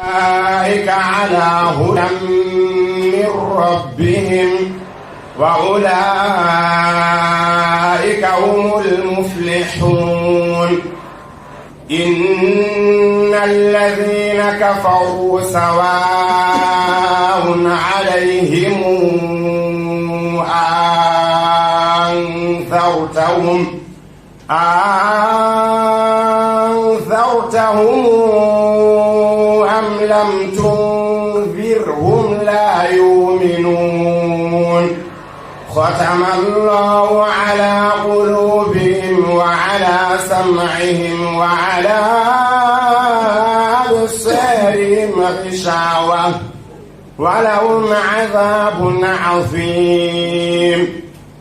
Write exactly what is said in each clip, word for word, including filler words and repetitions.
أولئك على هدى من ربهم وأولئك هم المفلحون. إن الذين كفروا سواء عليهم أأنذرتهم أنذرتهم أم لم تنذرهم لا يؤمنون. ختم الله على قلوبهم وعلى سمعهم وعلى أبصارهم غشاوة ولهم عذاب عظيم.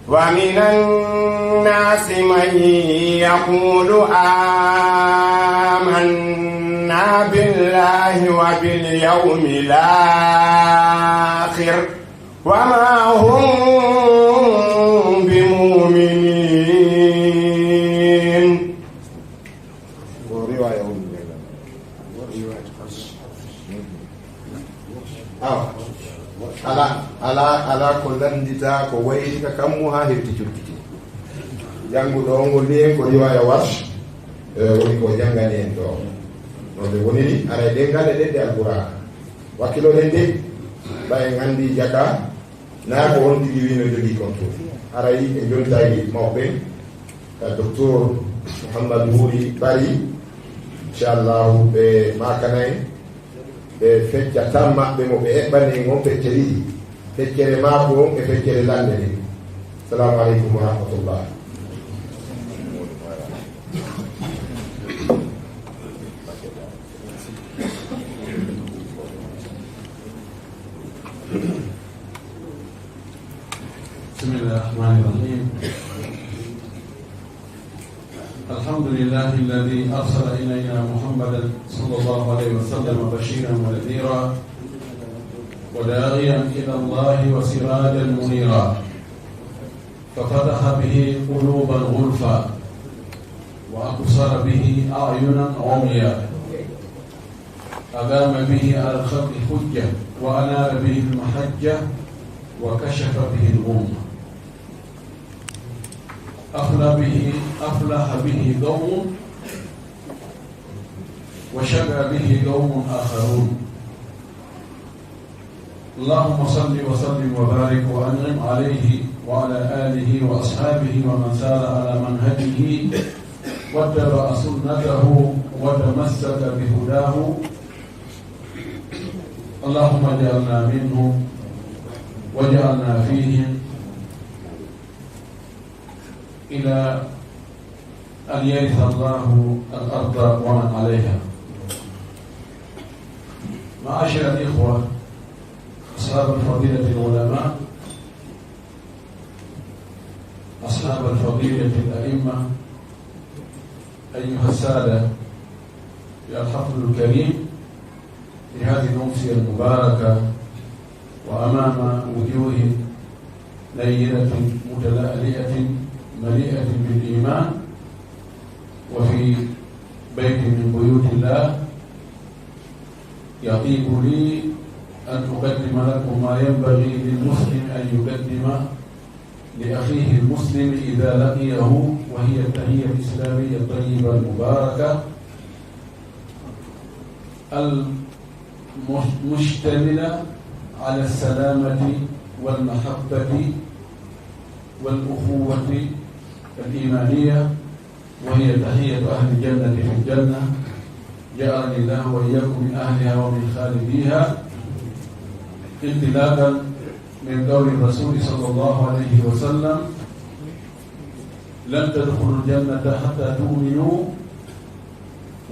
ومن الناس من يقول آمنا بالله وباليوم الآخر وما هم بمؤمنين. Ko riwaya on. Awa. Ala, ala, ala ko lanndita ko waylita kammu haa heɓti cukkiti. Jannguɗo o ngol ni en ko riwaya Warsh, e, woni ko janngani en ɗo. No nde woniri, ara e ɗemngal e ɗemɗe Alqur'aana. Wakkiloɗen de, ɓay en anndi jaka, naa ko on tigi wino jogii kon fof. Aray e jontaagi mawɓe, ka Doktor Mouhammad Wuri Bari, inchallahu ɓe maakana en, ɓe fecca tan maɓɓe mo ɓe eɓɓani en on feccere ɗiɗi. Feccere maako on e feccere lannde nde. Assalamu aleykum wa rahmatullah. بسم الله الرحمن الرحيم. الحمد لله الذي أرسل إلينا محمدا صلى الله عليه وسلم بشيرا ونذيرا وداعيا إلى الله وسراجا منيرا، ففتح به قلوبا غلفا، وأبصر به أعينا عميا، أقام به على الخلق حجة، وأنار به المحجة، وكشف به الغمة. أفلح به، أفلح به قوم، وشقى به قوم آخرون. اللهم صل وسلم وبارك وأنعم عليه وعلى آله وأصحابه ومن سار على منهجه واتبع سنته وتمسك بهداه. اللهم اجعلنا منهم واجعلنا فيهم إلى أن يرث الله الأرض ومن عليها. معاشر الإخوة، أصحاب الفضيلة العلماء، أصحاب الفضيلة الأئمة، أيها السادة، يا الحفل الكريم، في هذه الأمسية المباركة وأمام وجوه نيرة متلألئة مليئة بالإيمان، وفي بيت من بيوت الله، يطيب لي أن أقدم لكم ما ينبغي للمسلم أن يقدم لأخيه المسلم إذا لقيه، وهي التحية الإسلامية الطيبة المباركة المشتملة على السلامة والمحبة والأخوة الإيمانية، وهي تحية أهل الجنة في الجنة. جعلني الله وإياكم من أهلها ومن خالديها. انطلاقا من قول الرسول صلى الله عليه وسلم: لن تدخلوا الجنة حتى تؤمنوا،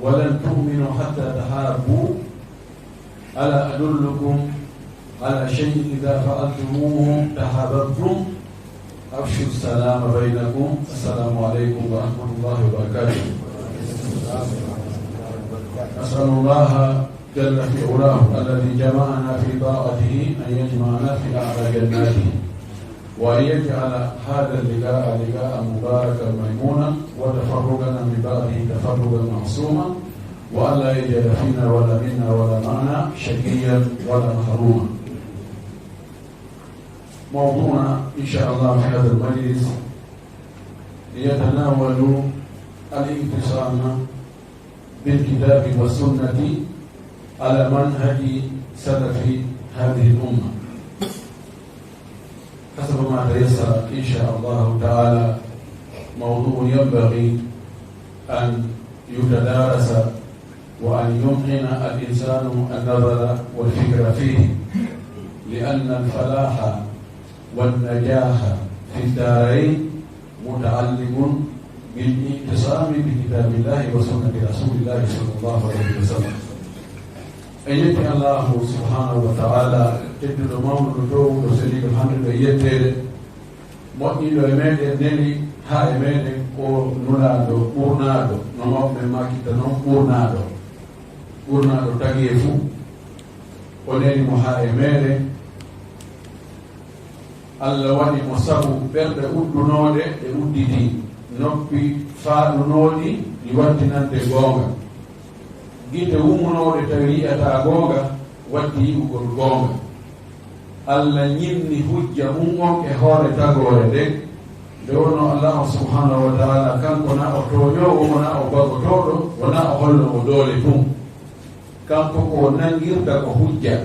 ولن تؤمنوا حتى تحابوا. ألا أدلكم على شيء إذا فعلتموه تحاببتم؟ أفشوا السلام بينكم. السلام عليكم ورحمة الله وبركاته. أسأل الله جل في علاه الذي جمعنا في طاعته أن يجمعنا في أعلى جناته، وأن يجعل هذا اللقاء لقاء مباركا ميمونا، وتفرقنا من بعده تفرقا معصوما، وأن لا يجعل فينا ولا منا ولا معنا شقيا ولا محروما. موضوعنا إن شاء الله في هذا المجلس يتناول الاعتصام بالكتاب والسنة على منهج سلف هذه الأمة. حسب ما تيسر إن شاء الله تعالى، موضوع ينبغي أن يتدارس وأن يمعن الإنسان النظر والفكر فيه، لأن الفلاح والنجاح في الدارين متعلق بالاعتصام بكتاب الله وسنة رسول الله صلى الله عليه وسلم. En yetti Allahu subhanahu wa ta'ala, tedduɗo, mawnuɗo, towuɗo, seniiɗo, handuɗo e yetteede, moƴƴiiɗo e meɗen, neli haa e meɗen ko nulaaɗo ɓurnaaɗo, no mawɓe men maakitta noon, ɓurnaaɗo, ɓurnaaɗo tagee fuu. O neli mo haa e meɗen. Allah waɗi mo sabu ɓerɗe uddunooɗe ɗe udditi, noppi faaɗunooɗi ɗi waɗtinante goonga, gite wumunooɗe tawi yi'ataa goonga waɗti yi'ugol goonga. Allah ñinni hujja mum on e hoore tagoore nden, nde wonno Allahu subhanahu wa ta'ala kanko na o tooñoowo, wona o bagotooɗo, wona o hollo mo doole tun. Kanko ko o nanngirta ko hujja.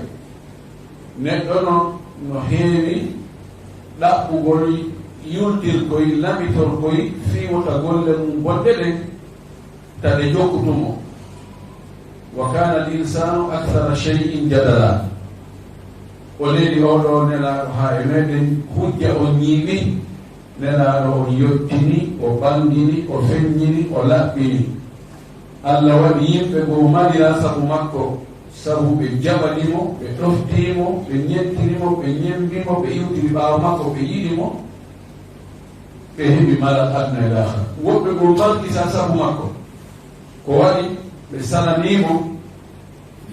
Neɗɗo no, no heewi ɗaɓɓugol yultirkoy, lamitorkoy fii wota golle mum bonɗe ɗen ta ɗe jokkutu mo. Wa kana al insanu akthara shay'in jadala. O neli oo ɗoo nelaaɗo haa e meɗen hujja on ñiiɓi. Nelaaɗo on yottini, o ɓanngini, o feññini, o laɓɓini. Allah waɗi yimɓe goo malira sabu makko, sabu ɓe jaɓani mo, ɓe ɗoftii mo, ɓe ñettini mo, ɓe ñemmbi mo, ɓe iwtiri ɓaawo makko, ɓe yiɗi mo, ɓe heɓi malal aduna e laakhira. Woɓɓe goo malkisa sabu makko. Ko waɗi ɓe salanii mo,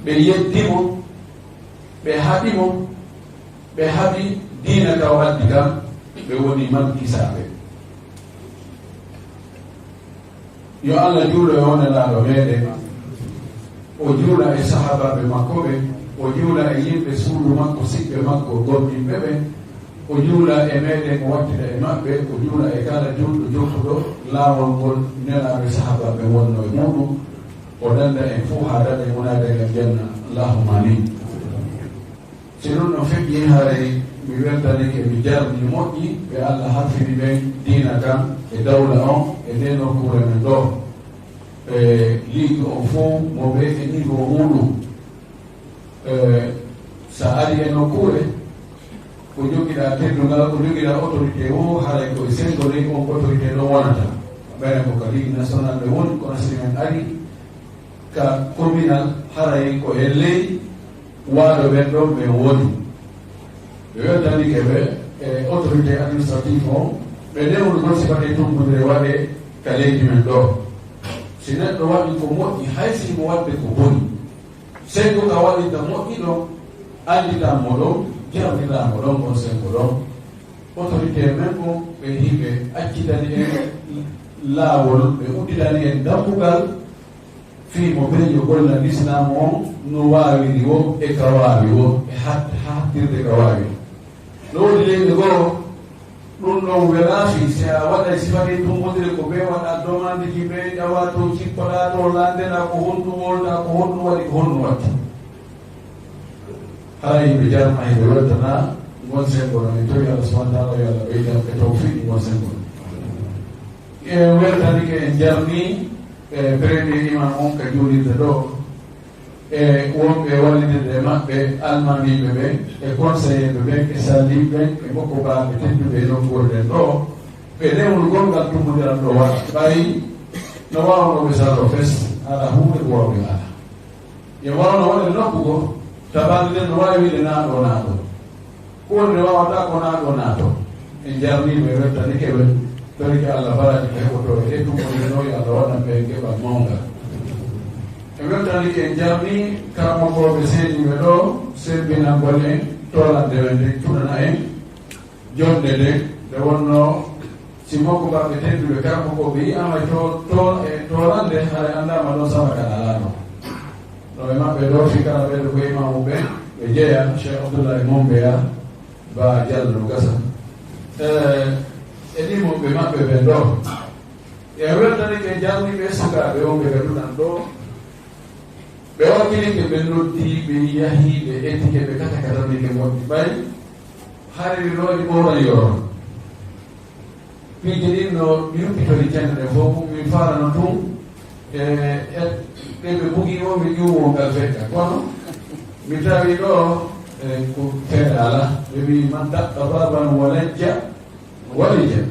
ɓe yeddi mo, ɓe haɗi mo, ɓe haɗi diina ka o addi kan, ɓe woni malkisaaɓe. Yo Allah juulo e oo nelaaɗo meɗen, o juula e sahaabaaɓe makko ɓen, o juula e yimɓe suudu makko, siɓɓe makko gomɗinɓe ɓen, o juula e meɗen, o wattida e maɓɓe, o juula e kala juulɗo jokkuɗo laawol ngol nelaaɓe sahaabaaɓe wonnoo e muuɗum, o dannda en fof haa daɗen, o naada en aljanna. Allahumma amin. Si ɗum ɗon feƴƴii, haray mi weltanike, mi jarni moƴƴi ɓe Allah harfini ɓen diina kan e dawla on e ndee nokkuure men ɗoo. E liiɗi on fof mo ɓe e niveau muuɗum. E, sa ari e nokkuure, ko jogiɗaa teddungal, ko jogiɗaa autorité o, haray ko e senngo ley on autorité ɗon wonata. Ɓayre ko ka Ligue nationale ɓe woni, kono si men ari ka communal, haray ko e ley waaɗo ɓen ɗon ɓe woni. Ɓe weltanike ɓe e autorité administrative on, ɓe newnu ɗon sifatee tummbondire waɗee ka leydi men ɗoo. Si neɗɗo waɗi ko moƴƴi, hay si mo waɗde ko boni, senngo ka waɗirta moƴƴi ɗon, annditan mo ɗon, jarniraa mo ɗon, on senngo ɗon. Autorité men on, ɓe hiɓe accitani en laawol, ɓe udditani en dambugal, fii mo ɓen yo golla lislaamu on no waawiri woo, e ka waawi woo, e hat-, hattirde ka waawi. No woodi leyɗe goo, ɗum ɗon welaa fii, si a waɗay sifatee tummbondire ko ɓe waɗa demande ji, ɓe ƴawa to, cippoɗaa to, lanndeɗaa ko honɗum wolta, ko honɗum waɗi, ko honɗum watti. Haray ɓe jarna, ɓe weltana ngon senngo no, en towi Allah subhanahu wa ta'ala yo Allah ɓeydan ɓe tawfiq ngon senngo no. E weltanike, en jarni e premier imam on ka juulirde ɗoo, e wonɓe wallidirde e maɓɓe, almaamiiɓe ɓen, e conseillerɓe ɓen, e salliiɓe ɓen, e mokko baaɓe tedduɓe e nokkuure ɗen ɗoo, ɓe newnu gongal tummbondiral ɗoo waɗa. Ɓay no waawnoo ɓe sallo fes, alaa huunde ko waawde alaa. Yo waaw no waɗa nokku goo, tabaande nden no waawi wiide naa ɗoo, naa ɗoo. Ko woni nde waawataa ko naa ɗoo, naa ɗoo. En jarnii ɓe, en weltanike ɓe, torike Allah baraaji ko heɓotoo e ɗee tummbondiral ɗoo, yo Allah waɗan ɓe geɓal mawngal. En weltanike, en jarnii karamokooɓe seeniiɓe ɗoo, sembinangol en toolannde men nden, cuɗana en jonnde nden, nde wonnoo si mokko mbaɓɓe tedduɓe, kanko ko ɓe yi'aama e to-, to-, e toolannde, haray anndaama ɗon sabaka alaa ɗon. E maɓɓe ɗo, fii kala ɓe ɗo ko imaamu ɓe, ɓe jeya Cheikh Abdoulaye Mombeya Ba Diallo Gasa. E, e ɗi mo ɓe maɓɓe ɓe ɗo. E weltanike jarniɓe sukaaɓe on ɓe gaduɗan ɗo. Ɓe wakkilike, ɓe noddi, ɓe yahi, ɓe etike, ɓe kata katanike moƴƴi ɓay. Hari looji ɓooran yoron. Piiji ɗin no mi yuppitori jannde ɗe fof, mi faalano tun, e, e, ɓe ɓe bugi o, mi ƴuwo ngal fekka. Kono mi tawi ɗo, e, ko feere ala. Ɓe wi, "Man daqqa baban wa lajja, walija."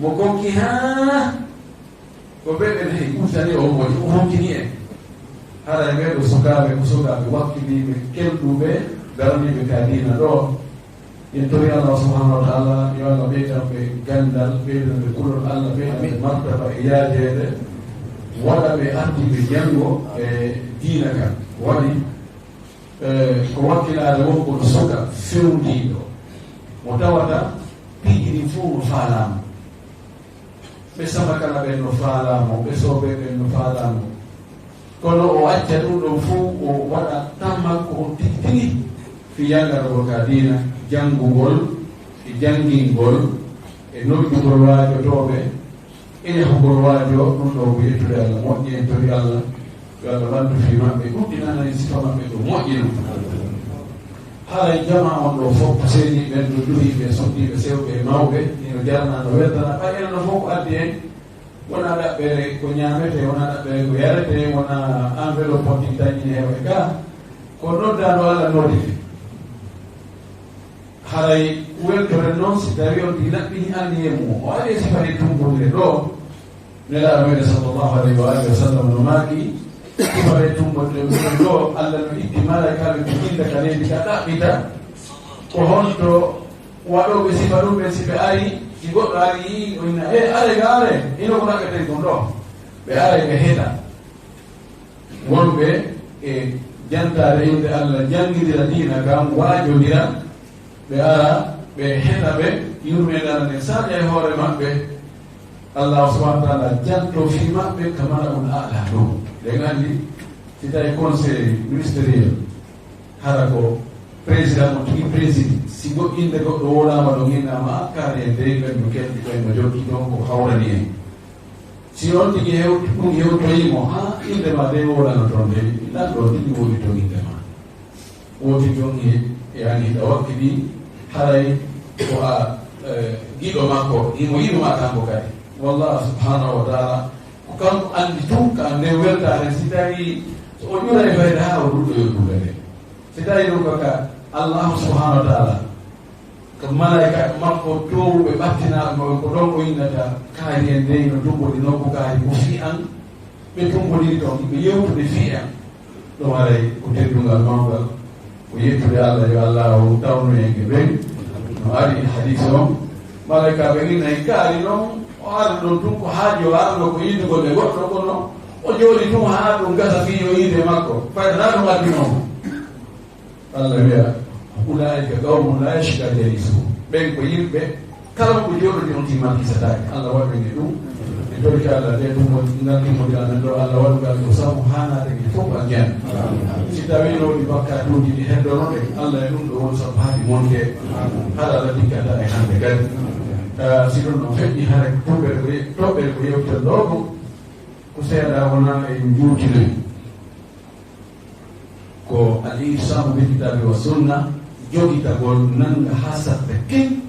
Mo konki haa ko ɓe ɓen hey ɓurtani o, woni o hokkini en. Haray ɓee ɗo sukaaɓe, ko sukaaɓe wakkiliiɓe, kelɗuɓe, daraniiɓe ka diina ɗo. En tori Allah subhanahu wa ta'ala, yo Allah ɓeydan ɓe ganndal, ɓeydan ɓe kulol Allah, ɓeydan ɓe martaba e yaajeede, waɗa ɓe ardiiɓe janngo e diina kan. Waɗi, eh, ko wakkilaade won kono suka fewndiiɗo, mo tawata piiji ɗin fof no faalaama. Ɓe Samakala ɓen no faalaamo, ɓe Soobe ɓen no faalaamo. Kono o acca ɗum ɗon fof, o waɗa tan makko on tigi tigi fii yanngaragol ka diina, janngugol e janngingol e noddugol waajotooɓe e yahugol waajoo. Ɗum ɗo ko yettude Allah moƴƴi, en tori Allah. Yo Allah waddu fii maɓɓe, ɗuɗɗinana en sifa maɓɓe ɗo moƴƴi ɗum. Haray jamaa on ɗo fof, seeni ɓen ɗo duhiiɓe, suddiiɓe, sewɓe e mawɓe, ino jarna, no weltana, ɓay enen ɗo fof ko addi en, wonaa ɗaɓɓere ko ñaametee, wonaa ɗaɓɓere ko yaretee, wonaa enveloppe on tigi taƴƴini heewa e gaa, ko noddaano Allah noddete. Haray weltoren noon si tawii on tigi laɓɓini anniyee mum, o ari e sifa ɗe tummbondire ɗo. Nelaaɗo meɗen sallallahu alayhi wa alihi wa sallam no maaki, sifa ɗe tummbondire ɗo, Allah no itti malaykaaɓe ɓe jinda ka leydi ka ɗaɓɓita, ko honto waɗooɓe sifa ɗum ɓen, si ɓe ari, si goɗɗo ari yii, o inna, "E, are, ga are, ino ko ɗaɓɓeten kon ɗo?" Ɓe aray ɓe heɗa. Wonɓe e jantaare innde Allah, janngindira diina kan, waajondira, ɓe ara, ɓe heɗa ɓe, yurmeende Allah nden saaƴa e hoore maɓɓe. Allah subhanahu wa ta'ala janto fii maɓɓe ka mala'ul a'la ɗo. Ɗen anndi, si tawi conseil ministériel, hara ko président mo tigi préside, si goɗɗinde goɗɗo wolaama ɗo, nginnaama, "A, kaari en dey, ɓen no kelɗi, ɓen no jokki toon, ko hawrani en." Si on tigi hewti, ɗum hewtoyi mo, haa innde ma dey wonano toon dey, lan ɗo tigi woni toon innde ma. Woti toon e, e an hiɗa wakki ɗi, haray ko a, eh, giɗo makko, himo yiɗu ma kanko kadi. Wallah subhanahu wa ta'ala, ko kanko anndi tun ka nde weltaare, si tawi so o ƴuray fayda haa o ɗuɗɗo yoddude nde. Si tawi ɗum ko ka Allah subhanahu wa ta'ala, ko malaykaaɓe makko toowuɓe ɓattinaaɓe mo, ko ɗon o innata, kaari en dey no tummbodinoo ko kaari ko fii an, ɓe tummbodiri toon, ɓe yewtude fii an. Ɗum haray ko teddungal mawngal, ko yettude Allah, yo Allah o tawnu en e ɓen. No ari e hadiis on, malaykaaɓe inna en kaari noon, o ara ɗon tun ko haaji o arno ko yiɗugol e goɗɗo, kono o jooɗi tun haa ɗum gasa fii yo yiide makko, fayda naa ɗum addinoo mo. Allah wiya, "Ulaa'ika qawmun laa yashqaa jaliisuhum." Ɓen ko yimɓe, kala ko jooɗodi on tigi malkisataake. Allah waɗu en e ɗum. E torike Allah, nde ɗum woni ngal timmodir amen ɗo, Allah waɗu ngal ko sabu haanaade en fof aljanna. Si tawii no woodi bakkaatuuji ɗi heddono ɗen, Allah e ɗum ɗo woni sabu haa ɗi monte. Hara Allah tikkata e hannde kadi. Ah, si ɗum no feƴƴi, hara toɓɓere ko ye-, toɓɓere ko yewten ɗo ko, ko seeɗa wonaa en njuutinoyi. Ko al-i'tisaamu bil kitaabi wa sunna, jogitagol nannga haa satta kin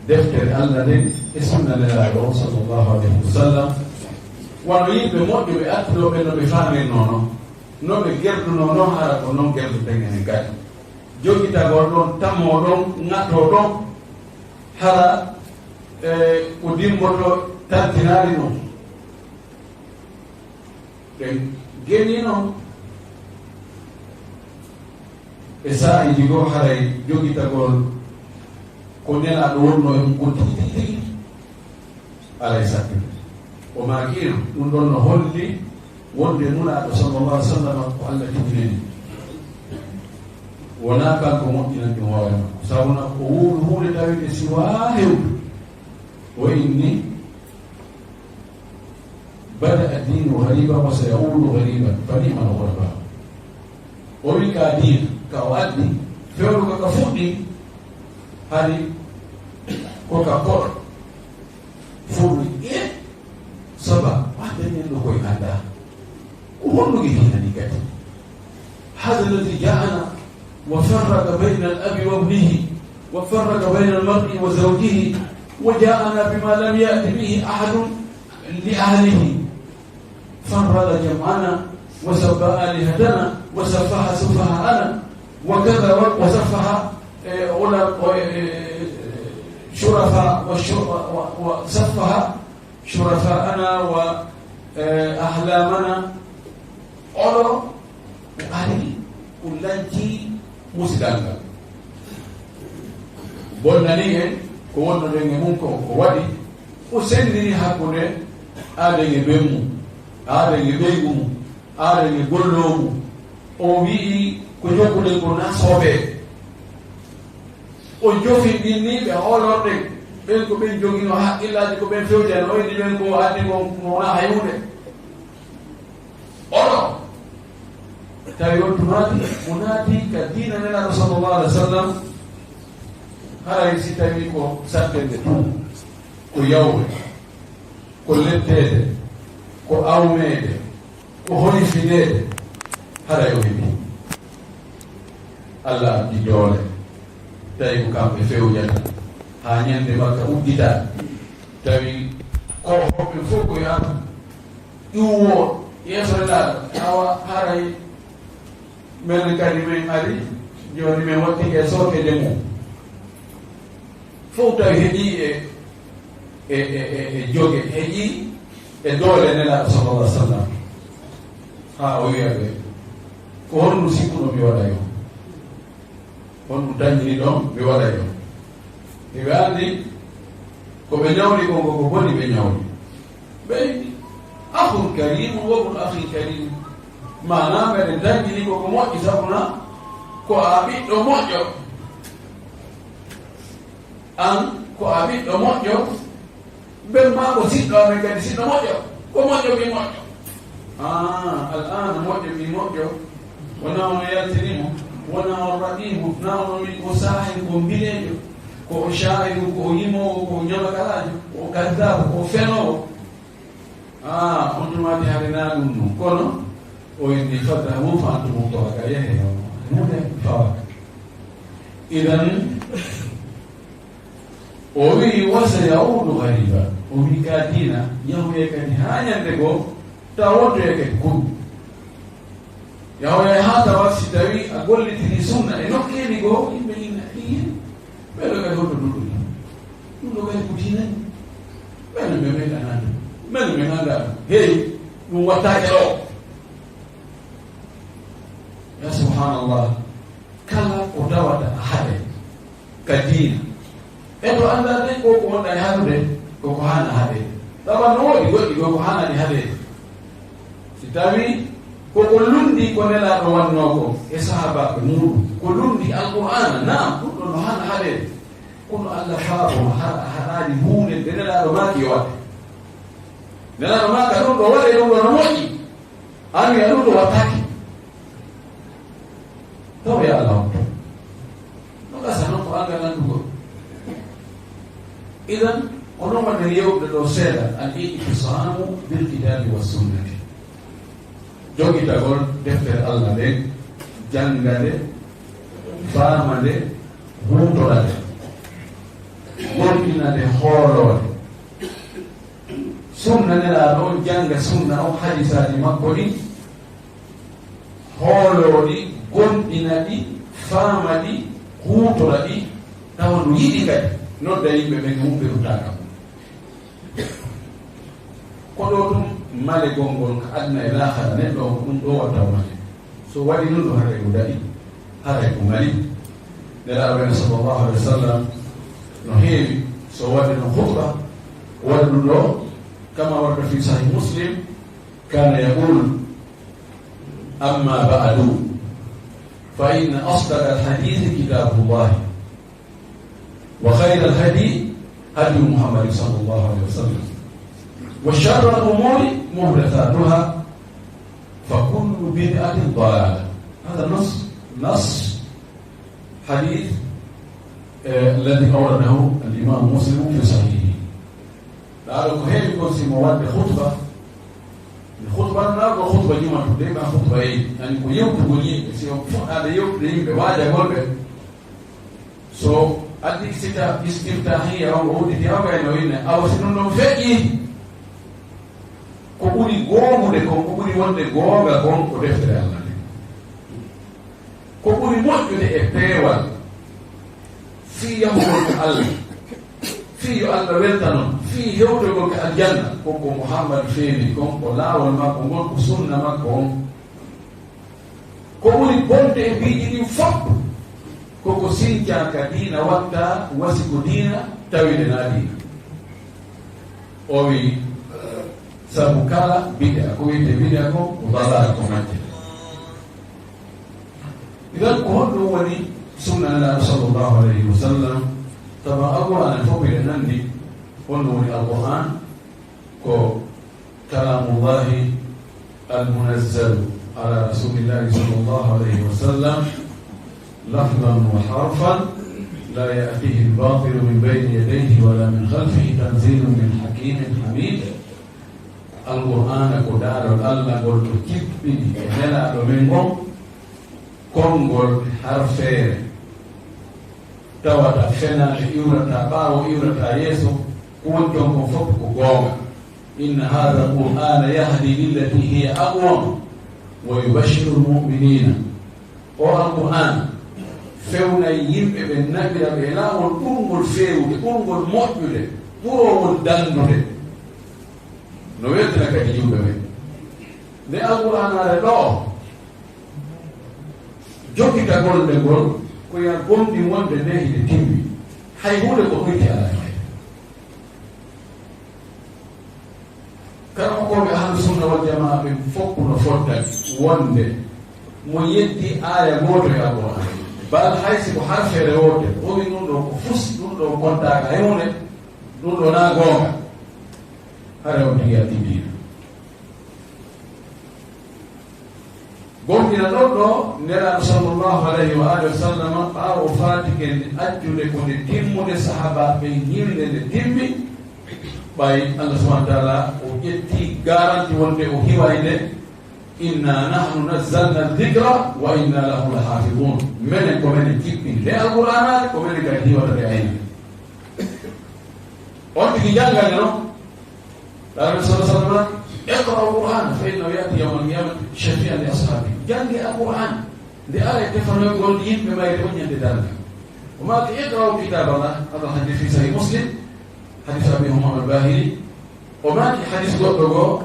deftere Allah nden e sunna Nelaaɗo on sallallahu alayhi wa sallam. Wano yimɓe moƴƴuɓe artuɗo ɓe no ɓe faamirnoo non, no ɓe gerdunoo non, hara ko non gerduten enen kadi. Jogitagol ɗon, tammoo ɗon, ŋattoo ɗon, hara, e, ko dimmboto tantinaali non. Ɓen geni noon e saa'iiji goo, haray jogitagol ko Nelaaɗo wonnoo e mum kon tigi tigi tigi, alaa e saɗtude. O maakiino, ɗum ɗoon no holli wonde Nulaaɗo sallallahu alaihi wasallam ko Allah tigi nani. Wonaa kanko moƴƴinani ɗum hoore makko, sabu na o wuuri huunde tawde siwaa hewdu. O inni, Bada addinu ghariban wa sayaudu ghariban, fa ni'mal ghuraba. O wi ka diina, ka o addi, fewndo ka ka fuɗɗi, hari ko ka koɗo. Fuɗɗi, e, saba, wa dañen ɗo koye annda. Ko honɗum e diina ni kadi? هذا الذي جاءنا وفرق بين الأب وابنه وفرق بين المرء وزوجه وجاءنا بما لم يأت به أحد لأهله فرق جمعنا وسب آلهتنا وسفه سفهاءنا وكذا وسفه، إيه، علم-، إيه، شرفاء وشر-، و-، وسفه شرفاءنا و، إيه، أحلامنا. Oɗo o ari, o lanci musidal ngal. Bonnani en ko wonnoɗen e mum ko, o waɗi, o senndini hakkunde aaden e ɓen mum, aaden e ɓeygu mum, aaden e golloo mum. O wi'i ko jokkuɗen ko na soobee. O jofi ɗin ni ɓe hoolorɗen, ɓen ko ɓen jogino haqqillaaji, ko ɓen fewjano, o inni ɓen ko addi ko, ko wona hay huunde. Oɗo, tawi on tumaati, mo naati ka diina Nelaaɗo sallallahu alaihi wasallam, haray si tawi ko sattende tun, ko yawre, ko letteede, ko awmeede, ko hoyfineede, haray o heɓi. Allah addi doole, tawi ko kamɓe fewjata, haa ñande makka uddita, tawi ko hoɓɓe fof ko yaata. Ƴuwo yeeso Nelaaɗo, awa haray men kadi men ari, jooni men wattike sookeeje mum. Fof tawi heƴi e, e, e, e, e joge, heƴi e doole Nelaaɗo sallallahu alaihi wasallam. Haa o wiya ɓe, ko honɗum sikkuɗon mi waɗay on? Honɗum dañiri ɗon mi waɗay on? Hiɓe anndi ko ɓe ñawli kon, ko ko boni ɓe ñawli. Ɓe inni, "Akhun karim wa ibn akhin karim." Maanaa, meɗen dañiri ko ko moƴƴi, sabu na ko a ɓiɗɗo moƴƴo. An ko a ɓiɗɗo moƴƴo. Ɓen maa ko siɗɗo amen kadi, siɗɗo moƴƴo. Ko moƴƴo ɓii moƴƴo. Ah, al'aana moƴƴo ɓii moƴƴo. Wonaa ono yaltini mo, wonaa on raɗii mo, naa ono mi ko saahiru, ko mbileejo, ko o shaa'iru, ko o yimoowo, ko o ñamakalaajo, ko o kaddaabu, ko o fenoowo. Ah, on tumaati hari naa ɗum ɗum. Kono o inni, "Fadhabu fa antum tulaqa, yehee on, huunde fawaaka." Idan, o wi'i, "Wa sayaudu ghariba." O wi'i, ka diina, yahoye kadi haa ñande goo, tawa wontoye kadi kuɗu. Yahoye haa tawa si tawi a gollitini sunna e nokkeeli goo, yimɓe ina, "Iye, ɓeɗo kadi hoto ɗum ɗum? Ɗum ɗo kadi ko diina ni? Ɓeɗo ɓe meɗa nande. Ɓeɗo ɓe nanda. Hey, ɗum wattaake ɗo." Ya subhanallah. Kala ko tawata a haɗe ka diina. E to anndaa de ko ko wonɗa e haɗude, ko ko haana haɗe. Tawa no woodi goɗɗi ko ko haanani haɗe. Si tawi ko ko lundi ko Nelaaɗo wannoo ko e sahaabaaɓe muuɗum, ko lundi Alqur'aana, naam, ɗum ɗon no haana haɗe. Kono Allah faabo ma hara a haɗaani huunde nde Nelaaɗo maaki yo waɗe. Nelaaɗo maaka ɗum ɗo waɗe, ɗum ɗo no moƴƴi. An wi'a ɗum ɗo wattaake. Taw ya Allah on. No gasa noon ko anngal anndugol. Idan, ko noon wonde yewtude ɗo seeɗa, al i'tisamu bil kitabi was sunnati. Jogitagol deftere Allah nden, jannga nde, faama nde, huutora nde, gomɗina nde, hooloo nde. Sunna Nelaaɗo on, jannga sunna on, hadisaaji makko ɗin, hooloo ɗi, gomɗina ɗi, faama ɗi, huutora ɗi, tawa no yiɗi kadi nodda yimɓe ɓen e humpirutaaka. Ko ɗo tun male gongol ka aduna e laakhara, neɗɗo on ko ɗum ɗo watta o male. So waɗi ɗum ɗo, haray ko daɗi, haray ko mali. Nelaaɗo men sallallahu alaihi wasallam no heewi, so waɗi ɗum khutba, o waɗi ɗum ɗo, kama warda fi sahih Muslim, kana yaqul, amma ba'du, fa inna asdaqal hadithi kitabullah. وخير الهدي هدي محمد صلى الله عليه وسلم. وشر الأمور محدثاتها فكل بدعة ضلالة. هذا نص، نص حديث، آه، الذي أورده الإمام مسلم في صحيحه. Ɗaɗo ko heewi kon si mo waɗde khutba. Khutba na ko khutba juma to de ba khutba e ani ko yewtugol yimɓe, si on fuɗɗaade yewtude yimɓe, waajagol ɓe. So addi sita istiftahiya on o udditi, o kay no inne, awa si ɗum ɗon feƴƴi, ko ɓuri goomude kon, ko ɓuri wonde goonga kon, ko deftere Allah nde. Ko ɓuri moƴƴude e peewal fii yahugol ka Allah, fii yo Allah weltanon, fii hewtogol ka aljanna, ko ko Muhammad feewi kon, ko laawol makko ngol, ko sunna makko on. Ko ɓuri bonde e piiji ɗin fof, ko ko sincaa ka diina watta, wasi ko diina, tawi nde na diina. O wi, sabu kala bid'a, ko wiyte bid'a ko, ko dalal ko majje. Idan ko honɗum woni sunna Nelaaɗo sallallahu alayhi wa sallam? Sabu Alqur'aan fof miɗen anndi honɗum woni Alqur'aan, ko كلام الله المنزل على رسول الله صلى الله عليه وسلم لفظا وحرفا لا يأتيه الباطل من بين يديه ولا من خلفه تنزيل من حكيم حميد. Alqur'aana ko daarol Allah ngol to jippini e Nelaaɗo men ngon, konngol harfeere, tawata fenaande iwrata ɓaawo, iwrata yeeso, ko woni toon kon fof ko goonga. إن هذا القرآن يهدي للتي هي أقوم ويبشر المؤمنين. O Alqur'aana fewnay yimɓe ɓe, naɓira ɓe e laawol ɓurngol feewude, ɓurngol moƴƴude, ɓurowol danndude. No weltina kadi yimɓe ɓe. Nde Alqur'aanaare ɗoo, jokkitagol nde ngol, ko ya gomɗi wonde nde hinde timmi. Hay huunde ko ɗoyti alaa e mayre. Karamokooɓe Ahlu Sunna wal Jamaa ɓen fof no fottani wonde mo yeddi aaya gooto e Alqur'aan, bal hay si ko harfeere wootere, o wi ɗum ɗoo ko fusi, ɗum ɗoo kontaaka e huunde, ɗum ɗoo na goonga, hara on tigi yalti diina. Gomɗina ɗon ɗo Nelaaɗo sallallahu alayhi wa alihi wa sallam, ɓaawo faatiken accude ko nde timmude, sahaabaaɓe ɓen hiwinde nde timmi, ɓay Allah subhanahu wa taala o ƴetti garanti wonde o hiway nde, "Inna nahnu nazzalna dhikra wa inna lahu lahafidhun." Menen ko menen jippini nde Alqur'aanaare, ko menen kadi hiwata nde ayna. On tigi jannga nde non. Qala Nabi sallallahu alaihi wasallam, "Iqra'u al-Qur'an fa innahu ya'ti yawm al-qiyamati shafi'an li ashabi." Jannge Alqur'aan, nde ara e tefanoygol yimɓe mayre on ñande darnga. O maaki, "Iqra'u kitab Allah." Hada hadith fi Sahih Muslim, hadith Abi Umama al-Bahili. O maaki hadith goɗɗo goo,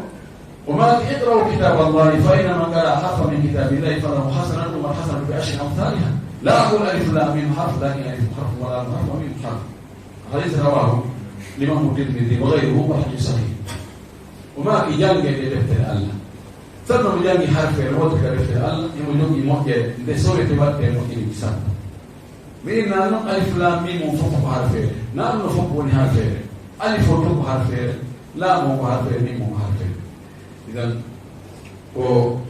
o maaki, "Iqra'u kitab Allah, fa inna man qara'a harfan min kitabillahi falahu hasanatun wa hasanatun bi ashri amthaliha. La aqulu alif lam mim harf, lakin alif harf wa lam harf wa mim harf." Hadith rawahu Imam Tirmidhi wa ghayruhu, wa hadith sahih. O maaki, "Jannge nde deftere Allah." Sabu mo janngi harfeere wootere ka deftere Allah, emo jogii moƴƴere nde sowete waɗde e moƴƴere sappo. Mi inna non alif lam mim on fof ko harfeere. Na ɗum no fof woni harfeere. Alif on tun ko harfeere, lam on ko harfeere, mim on ko harfeere. Idan, ko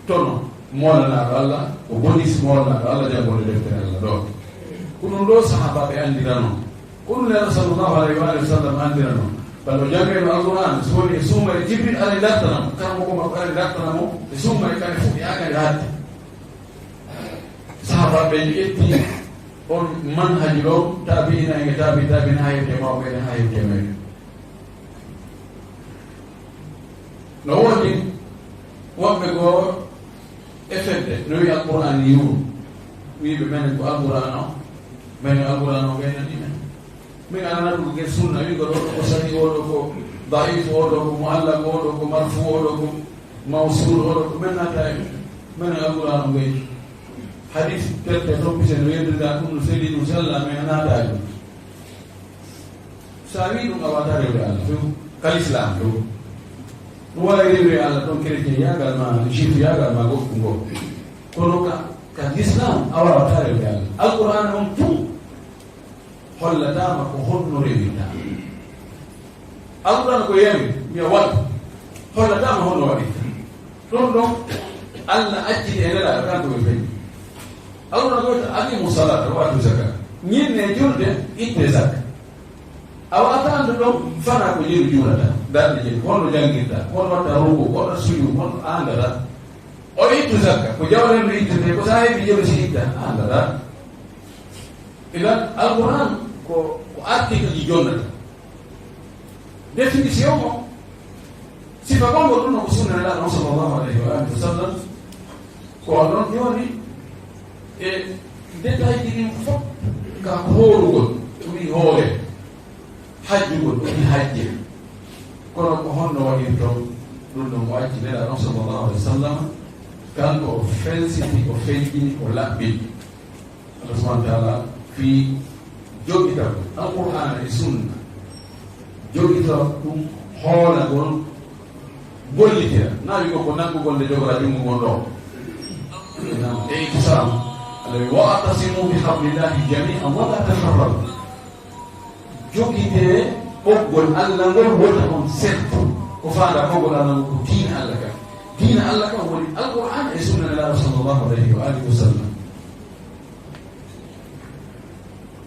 tono moolanaaɗo Allah, ko bonus moolanaaɗo Allah janngude deftere Allah ɗo. Ko ɗum ɗo sahaabaaɓe anndirano. Ko ɗum Nelaaɗo sallallahu alayhi wa alihi wa sallam anndirano. Bano janngeno Alqur'aan, so woni e suumayee Jibril aray dartana mo, karamoko makko aray dartana mo, e suumayee kadi fuɗɗi haa kadi haaɗi. Sahaabaaɓe ɓe ƴetti on manhaji ɗo, taabi'ina e taabi taabi'ina haa hewti e mawɓe ɓen, haa hewti e meɗen. No woodi wonɓe goo e fedde, no wi'i Alqur'aan yiwu. Wi'ɓe menen ko Alqur'aan o, menen Alqur'aan o gaynani men. Min alana ɗum ko gen sunna, wi'go ɗo ko sahih, o ɗo ko da'if, o ɗo ko mu'allaq, o ɗo ko marfu, o ɗo ko mawsul, o ɗo ko men naata e ɗum. Menen Alqur'aan o gayi. Hadith terte toppise no yeddirta ɗum, no selli ɗum, sella, men naata e ɗum. So a wii ɗum, a waawataa rewde Allah few, ka Lislaam few. Ɗum waɗa rewde Allah toon, chrétien yaagal ma, juif yaagal ma, goɗɗum goɗɗum. Kono ka, ka Lislaam, a waawataa rewde Allah. Alqur'aan on tun hollataama ko honno rewirta. Alquran ko yami, mi waɗa. Hollataama honno waɗi. Ɗum ɗon, Allah acciti e Nelaaɗo kan ko ɓe feñi. Alquran ko wiyata, "Aqimu salata wa atu zaka." Ñinne julde, itte zaka. A waɗata anndu ɗon, fana ko jeru juulata. Darde jeru, honno janngirta, honno watta ruku, honno suju, honno anndata. O ittu zakka, ko jawle no ittete, ko sa heɓi jeru si itta, anndata. Idan, Alquran ko, ko article ji jonnata. Définition mo, sifa gonngol ɗum no ko sunna Nelaaɗo on sallallahu alayhi wa alihi wa sallam. Ko on ɗon jooni e détail ji ɗin fof ka hoorugol, ɗum wii hoore, hajjugol, ɗum wii hajje. Kono ko honno waɗirton ɗum ɗon o acci Nelaaɗo on sallallahu alayhi wa sallam, kanko o fensiti, o feñƴini, o laɓɓini. Allah subhanahu wa taala fii jogital Alqur'aana e Sunna, jogital ɗum hoolagol, gollitira. Naa wi ko, ko nanngugol nde jogora junngo ngon ɗo. E itisam, Allah wi, "Wa'tasimu bi hablillahi jami'an wa la tafarraqu." Jogitee ɓoggol Allah ngol, wota on sertu. Ko faanda ɓoggol Allah ngol ko diina Allah kan. Diina Allah kan woni Alqur'aana e Sunna Nelaaɗo sallallahu alayhi wa alihi wa sallam.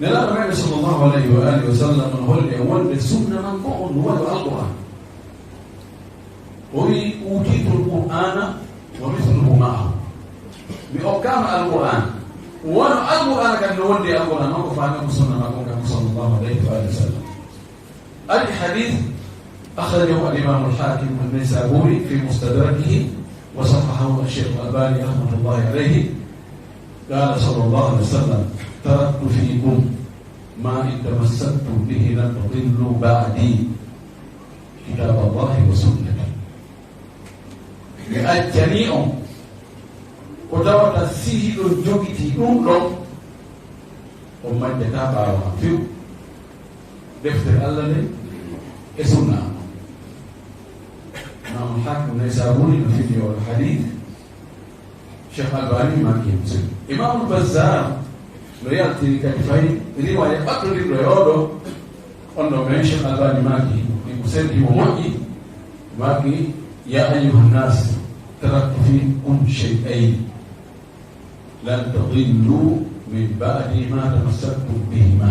Nelaaɗo meɗen sallallahu alayhi wa alihi wa sallam no holli en wonde sunna makko on no waɗi Alqur'aan. O wi'i, "Uutiitul Qur'aana wa misluhu ma'ahu." Mi okkaama Alqur'aan. Wano Alqur'aana kan no wondi e Alqur'aan, non ko faami ko sunna makko on kan sallallahu alayhi wa alihi wa sallam. Ari hadiis, akhrajahu al-Imaamu al-Haakim an-Naysaabuuri fi Mustadrakihi wa sahhahahu ash-Shaykh al-Albaani rahmatullahi alayhi. Qaala sallallahu alayhi wa sallam, "Taraktu fiikum maa in tamassaktum bihi lan tadillu ba'dii, kitaaballahi wa sunnatii." Mi accanii on ko tawata si hiɗon jogitii ɗum ɗon, on majjataa ɓaawo am few. Deftere Allah nden e sunna am. Imaamu Haakim Naysaabuuri no fini oo hadiis. Cheikh Albani maaki mo sel. Imam Bazzar no yaltini kadi fay riwaya ɓattodirɗo e oɗo. On ɗo men Cheikh Albani maaki, ni ko sel himo moƴƴi, maaki, "Ya ayyuhan nas, taraktu fikum shay'ayn, lan tadillu min ba'di ma tamassaktum bihima,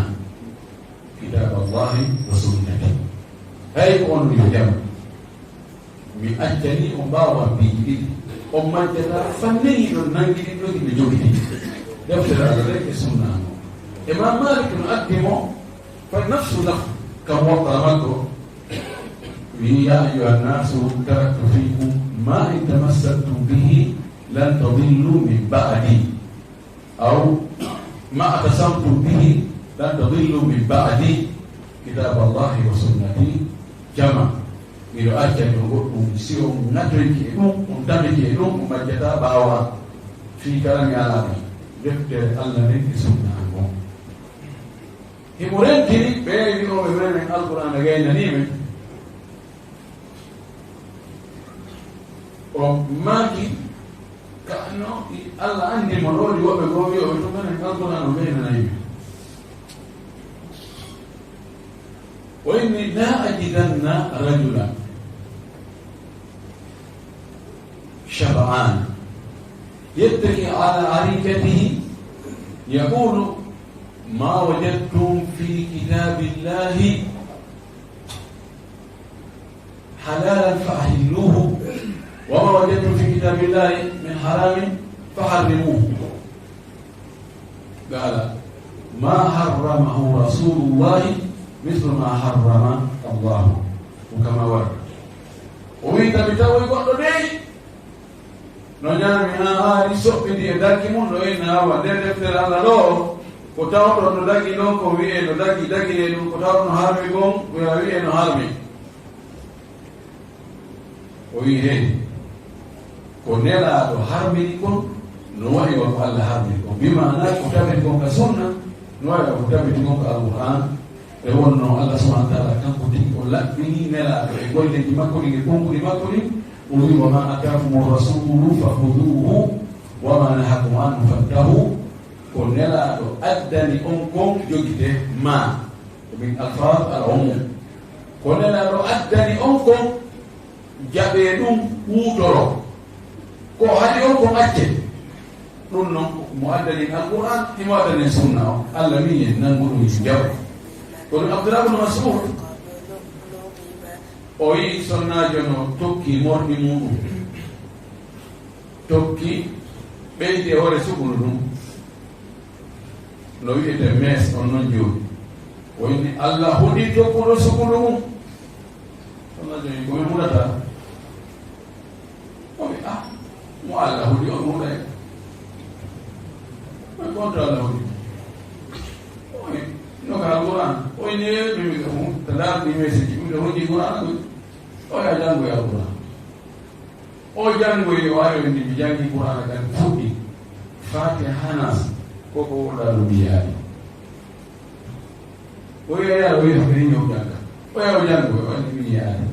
kitaballahi wa sunnati." Hay ko on yo jam. Mi accanii on ɓaawo am piiji ɗiɗi. On majjataa fanni hiɗon nangi ɗin ɗon hiɓe jogiti. Deftere Allah nden e sunna mo. Imam Malik no addi mo, fa nafsu naf, kam Muwatta makko. Wi, "Ya ayyuhan nasu, taraktu fikum ma in tamassaktum bihi lan tadillu min ba'di." Aw ma atasamtum bihi lan tadillu min ba'di, kitaballahi wa sunnati jama. Miɗo accani on goɗɗum, si on ŋatoyke e ɗum, on tamike e ɗum, on majjataa ɓaawo am. Fii kala mi alaa ɗum, deftere Allah nden e sunna an on. Himo rentini ɓe wi'ooɓe menen Alqur'aana gaynanii men. O maaki, ka no i-, Allah anndi mo ɗo, ɗi woɓɓe goo wi'ooɓe to menen Alqur'aana o gaynanay men. O inni, "La ajidanna rajulan shab'an yattaki ala arikatihi yaqulu ma wajadtum fi kitabillahi halalan fa ahilluhu, wa ma wajadtum fi kitabillahi min haramin fa harrimuhu." Qala, "Ma harramahu rasulullahi mithlu ma harrama Allahu." Ko kama wari. O wi, "Tawi tawoy goɗɗo dey, no ñaami haa haari, soɓɓiti e daggi mum, no inna awa nder deftere Allah ɗo, ko tawɗon no daggi ɗon, ko wi'e no daggi, dagine ɗum, ko tawɗon no harmi kon, ko ya wi'e no harmi." O wi'i, "Hey, ko Nelaaɗo harmini kon, no wa'i wa ko Allah harmini kon." Bi maana ko tabiti kon ka sunna, no wa'i wa ko tabiti kon ka Alqur'aan. E wonno Allah subhanahu wa ta'ala kanko tigi o laɓɓini Nelaaɗo e golleeji makko ɗin e konguɗi makko ɗin. O wi'i, "Wa ma atakumu rasulu fakhuduhu, wa ma nahakum anhu fantahu." Ko Nelaaɗo addani on kon jogite, ma. Ko min alfaaz al umum. Ko Nelaaɗo addani on kon, jaɓee ɗum, huutoroo. Ko haɗi on kon, accee. Ɗum non, mo addani en Alqur'aan, himo addani en sunna o. Allah wi'i en, nanngu ɗum, jaɓu. Kono Abdullah ibn Mas'ud, o yi'i sonnaajo no tokki morɗi muuɗum. Tokki ɓeydi e hoore sukulu ɗum. No wi'etee mees on non jooni. O inni, Allah huɗi tokkuɗo sukulu mum. Sonnaajo wi'i, ko mi huɗata? O wi'i, ah, mo Allah huɗi on huɗay. Ko on to Allah huɗi. O wi'i, no ka Alqur'aan. O inni, e, mi, mi, mi, ta ndaar ɗi meeseji, mi ɗo hujji Qur'aan ɗum. O wi'i, a janngoy Alqur'aan. O janngoyi, o ari, o inni, mi janngi Qur'aana kan fuɗɗi Faatiha haa Naas, ko ko wowlaa ɗum mi yi'aali. O wi'a, yaa, o wi'a, ko ni ñaw jannga. O yaa, o janngoyi, o anndi mi yi'aali.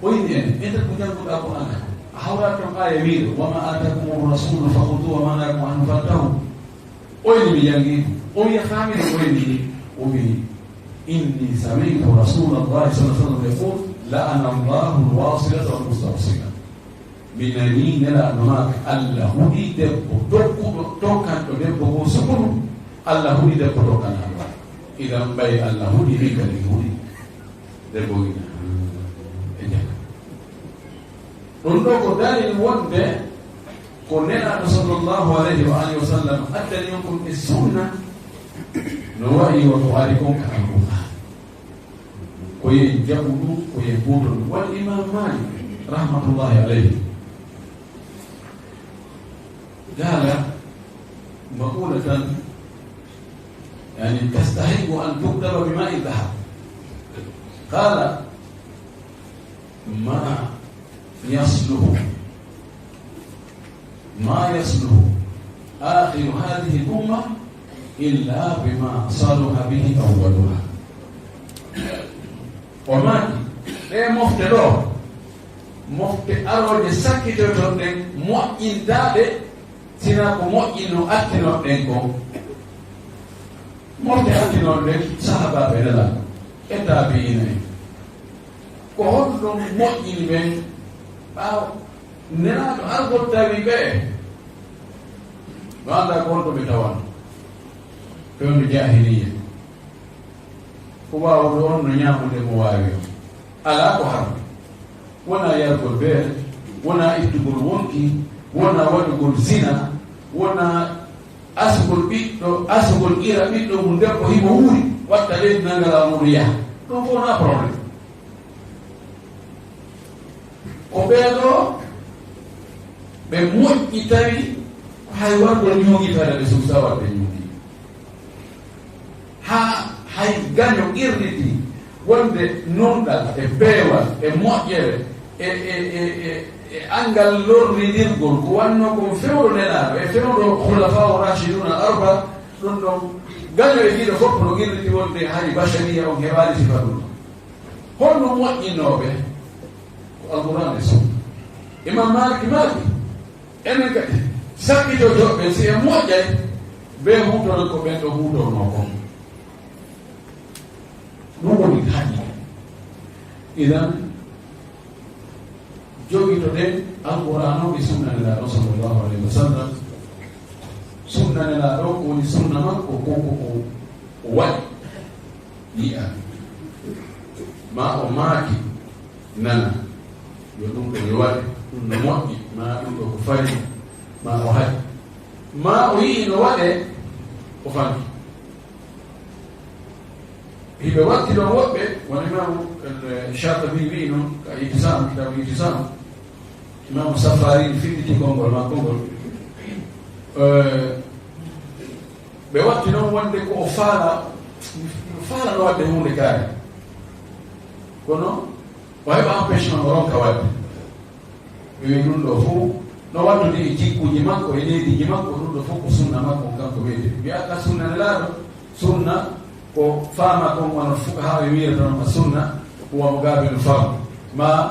O inni en, enter ko jannguɗaa Qur'aana kan, a hawraa ton aaya wi'uɗo, "Wa ma aatakumu rasulu fa xuduhu wa ma nahakum anhu fantahu." O inni mi janngi, o wi'a faamini, o inni, o wi'i, "Inni sami'tu Rasuulallahi sallallahu alaihi wasallam yaqul, la'ana Allahu al-wasilata wal mustawsila." Mi nanii Nelaaɗo maaka, Allah huɗi debbo tokkuɗo, tokkanɗo debbo goo sukulu, Allah huɗi debbo tokkanɗo. Idan ɓay Allah huɗi, min kadi mi huɗi. Debbo wi'i, e jaka. Ɗum ɗo ko dalil wonde ko Nelaaɗo sallallahu alayhi wa alihi wa sallam addani on kon e sunna, no wa'i wa ko ari kon ka Alqur'aan. Ko yen jaɓu ɗum, ko yen huuto ɗum. Wal Imaam Maalik, rahmatullahi alayhi, قال مقولة يعني تستحق أن تكتب بماء الذهب. قال: ما يصلح، ما يصلح آخر هذه الأمة إلا بما صلح به أولها. O maaki, ɗee mofte ɗoo, mofte arooje sakkitoyton ɗen, moƴƴintaa ɗe, sinaa ko moƴƴinno attinoo ɗen kon. Mofte attinoo ɗen, sahaabaaɓe Nelaaɗo e taabi'iina en. Ko honɗum moƴƴini ɓen ɓaawo Nelaaɗo argol tawi ɓe? Mi anndaa ko honto ɓe tawano. Fewndo jaahiliyya. Ko waawuɗo on no ñaamude mo waawi on. Alaa ko harmi. Wonaa yargol beere, wonaa ittugol wonki, wonaa waɗugol zina, wonaa asugol ɓiɗɗo, asugol ira ɓiɗɗo mum debbo himo wuuri, watta leydi nangala muɗum yaha. Ɗum ko wonaa problème. Ko ɓee ɗoo ɓe moƴƴi tawi hay wargol ñuugi fayda ɓe suusa waɗde ñuugi. Haa hay gaño qirriti wonde nunɗal e peewal e moƴƴere e, e, e, e, e anngal lorrindirgol ko wannoo kon fewndo Nelaaɗo e fewndo Khulafaa Rashidun al Arba, ɗum ɗon gaño e ɗiɗo fof no qirriti wonde hari bashariya on heɓaali sifa ɗum ɗon. Honno moƴƴinooɓe? Ko Alqur'aan e Sunna. Imam Malik maaki, enen kadi, sakkitotooɓe, si en moƴƴay, ɓe huutoran ko ɓen ɗo huutornoo kon. Ɗum woni haqqe. Idan, jogitoɗen Alqur'aan o e Sunna Nelaaɗo sallallahu alayhi wa sallam. Sunna Nelaaɗo ko woni sunna makko, ko, ko, ko o waɗi. Yi'a. Ma o maaki, nana. Yo ɗum ɗo yo waɗe, ɗum no moƴƴi, ma ɗum ɗo ko fari, ma o haɗi. Ma o yi'i no waɗe, o fanki. Hiɓe watti ɗon woɓɓe, wano Imaamu, eh, Shaatibi wi'i non, ka Itisam, kitabu Itisam. Imaamu Safaari finditi konngol makko ngol. Eh, ɓe watti noon wonde ko o faala, o faala no waɗde huunde kaari. Kono o heɓa empêchement o ronka waɗde. Ɓe wi'i ɗum ɗo fof no waɗdude e jikkuuji makko, e neediiji makko, ɗum ɗo fof ko sunna makko, kanko wiyete. Mbiyaa ka sunna Nelaaɗo, sunna ko faama kon, wano fuqahaa ɓe wiyata noon, as-sunna huwa muqaabilu fahm. Ma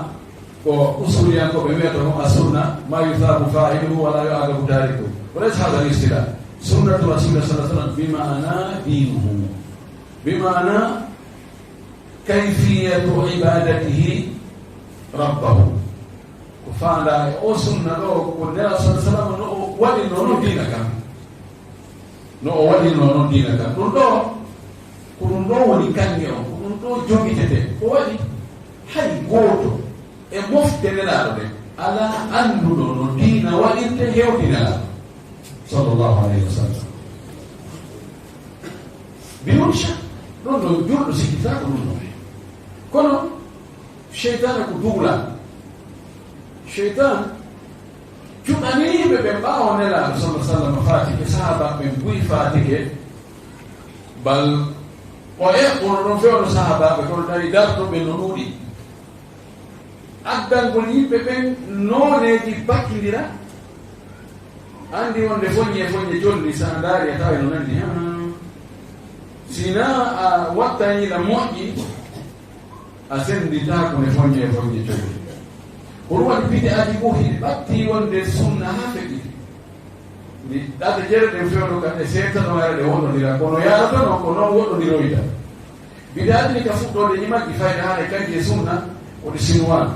ko usuliyankooɓe wiyata kon, as-sunna ma yusaabu faa'iluhu wa la yu'aaqabu taarikuhu. Wa laysa haadha al-istilaah. Sunnatu Rasuulillah sallallahu alayhi wa sallam bi ma'na diinuhu. Bi ma'na Kayfiyatu ibadatihi rabbahu. Ko faandaa e o sunna ɗo, ko Nelaaɗo sallallahu alaihi wasallam no o waɗirnoo non diina kan. No o waɗirnoo non diina kan. Ɗum ɗo, ko ɗum ɗo woni kaŋŋe on, ko ɗum ɗo jogitetee. Ko waɗi hay gooto e mofte Nelaaɗo ɗen alaa annduɗo no diina waɗirte hewti Nelaaɗo sallallahu alaihi wasallam. Bidun shak, ɗum ɗo julɗo sikkitaako ɗum ɗo. Kono seytaane ko duula. Seytaan cuɗanii ɓe ɓe ɓaawo Nelaaɗo sallallahu alaihi wasallam faatike, sahaabaaɓe ɓen buy faatike, bal o eɓɓuno ɗon fewndo sahaabaaɓe, kono tawi dartoɓe no ɗuuɗi. Addangol yimɓe ɓen nooneeji battindira, anndi wonde foññe foññe jolni, so a ndaari a tawa no nanndi, haa. Si na a wattanii la moƴƴi, a sennditaako ne foññe foññe jolni. Ko ɗum waɗi bid'aaji ko hiɗi ɓatti wonde sunna haa feƴƴi. Ndi ɗaɗa jere ɗen fewndo kam e seetano wara ɗe woɗɗondira, kono yaarata non ko non woɗɗondiroyta. Bid'aaji ni ka fuɗɗoode ñi majji fayda haɗa kanji e sunna, ko ɗi sinuwaa.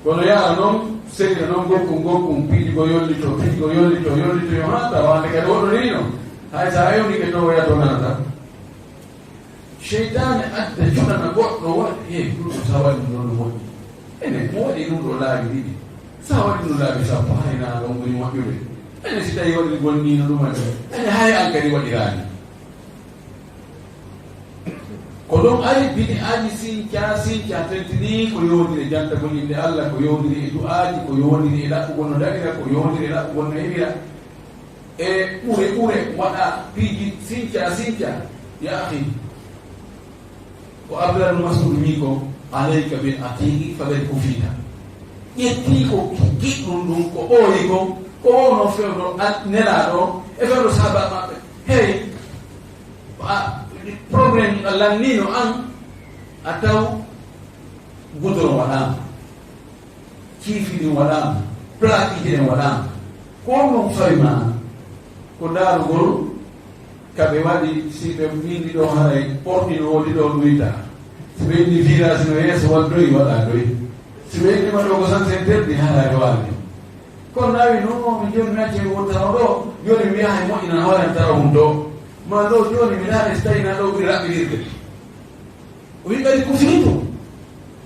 Kono yaara non, selina non gokkun gokkun, piiji go yollito, piiji go yollito, yollito yo haa tawa hannde kadi woɗɗondiri non. Hay so a yewndike to woya to nanata. Seytaane adda cuɗana goɗɗo waɗa, "Hey, ɗum ɗo sa waɗi ɗum ɗo no moƴƴi. Ene, mo waɗi ɗum ɗo laabi ɗiɗi. Sa waɗi ɗum laabi sappo, hay na ɗon woni moƴƴude. Ene, si tawi waɗi gonnino ɗum ade. Ene, hay an kadi waɗiraani." Ko ɗum ari bid'aaji sinca, sinca tentini ko yowndiri e jantagol innde Allah, ko yowndiri e du'aaji, ko yowndiri e ɗaɓɓugol no daɗira, ko yowndiri e ɗaɓɓugol no heɓira. E ɓure ɓure waɗa piiji sinca, sinca. Ya akhi, ko Abdullah ibn Mas'ud wi ko, "Alayka bil atiqi faqad kufita." Ƴetti ko giɗɗum ɗum, ko ɓooyi kon, ko wonno fewndo an-, Nelaaɗo, e fewndo sahaaba maɓɓe. Hey, a, problème a lannino an, a taw goudron waɗaama. Ciifi ɗin waɗaama, plaqueji ɗin waɗaama. Ko on ɗum fawi ma? Ko ndaarugol ka ɓe waɗi, si ɓe windi ɗo haray porti no woni ɗo ɗuyta. Si ɓe inni virage no yeeso waɗ doyi, waɗa doyi. Si ɓe inni ma ɗo ko sens interdit, haray waɗa ɗum. Kono nawi no, mi jooni mi acci mi wonta o ɗo, jooni mi yaha e moƴƴinan hoore am tara hum ɗo. Ma ɗo jooni mi ndaara si tawi na ɗo ɓuri raɓɓiɗirde. O wi kadi ko fii ɗum.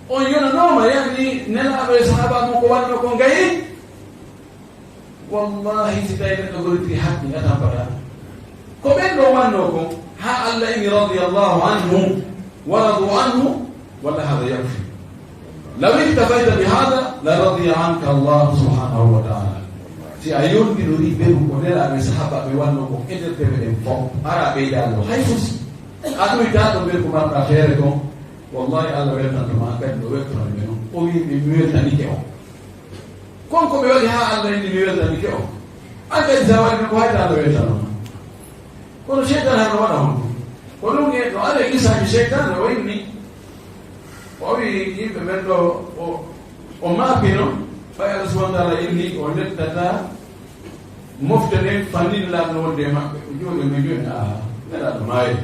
On yonanooma, yani Nelaaɗo e sahaaba mum ko wanno ko ngayi? Wallahi, si tawi neɗɗo gollitiri haqqi, a tampataa. Ko ɓen ɗo wanno ko, haa Allah inni, "Radiyallahu anhum wa radu anhu," walla hada yakfi. Law iktafayta bi hada, la radiya anka Allah subhanahu wa ta'ala. Si a yondinori ɓe ko Nelaaɗo e sahaaba ɓe wanno ko, eder dewe ɗen fof, ara ɓeydaano hay fusi. A ɗuytaa ɗo ɓe ko marɗa feere kon, wallahi, Allah weltanto ma, an kadi no weltano ɓe non. O wi, "Mi, mi weltanike on." Kon ko ɓe waɗi haa Allah inni, "Mi weltanike on." An kadi sa waɗi ko hayta Allah weltano ma. Kono seytaane hano waɗa honɗum? Ko ɗum e no ari e qisaaji seytaane o inni. O wi yimɓe ɓen ɗo, o, o maapino, ɓay Allah subhanahu wa ta'ala inni, o lettataa mofte ɗen fannin laamno wonde e maɓɓe. O jooɗi, o jooɗi, "Aa, Nelaaɗo maayi."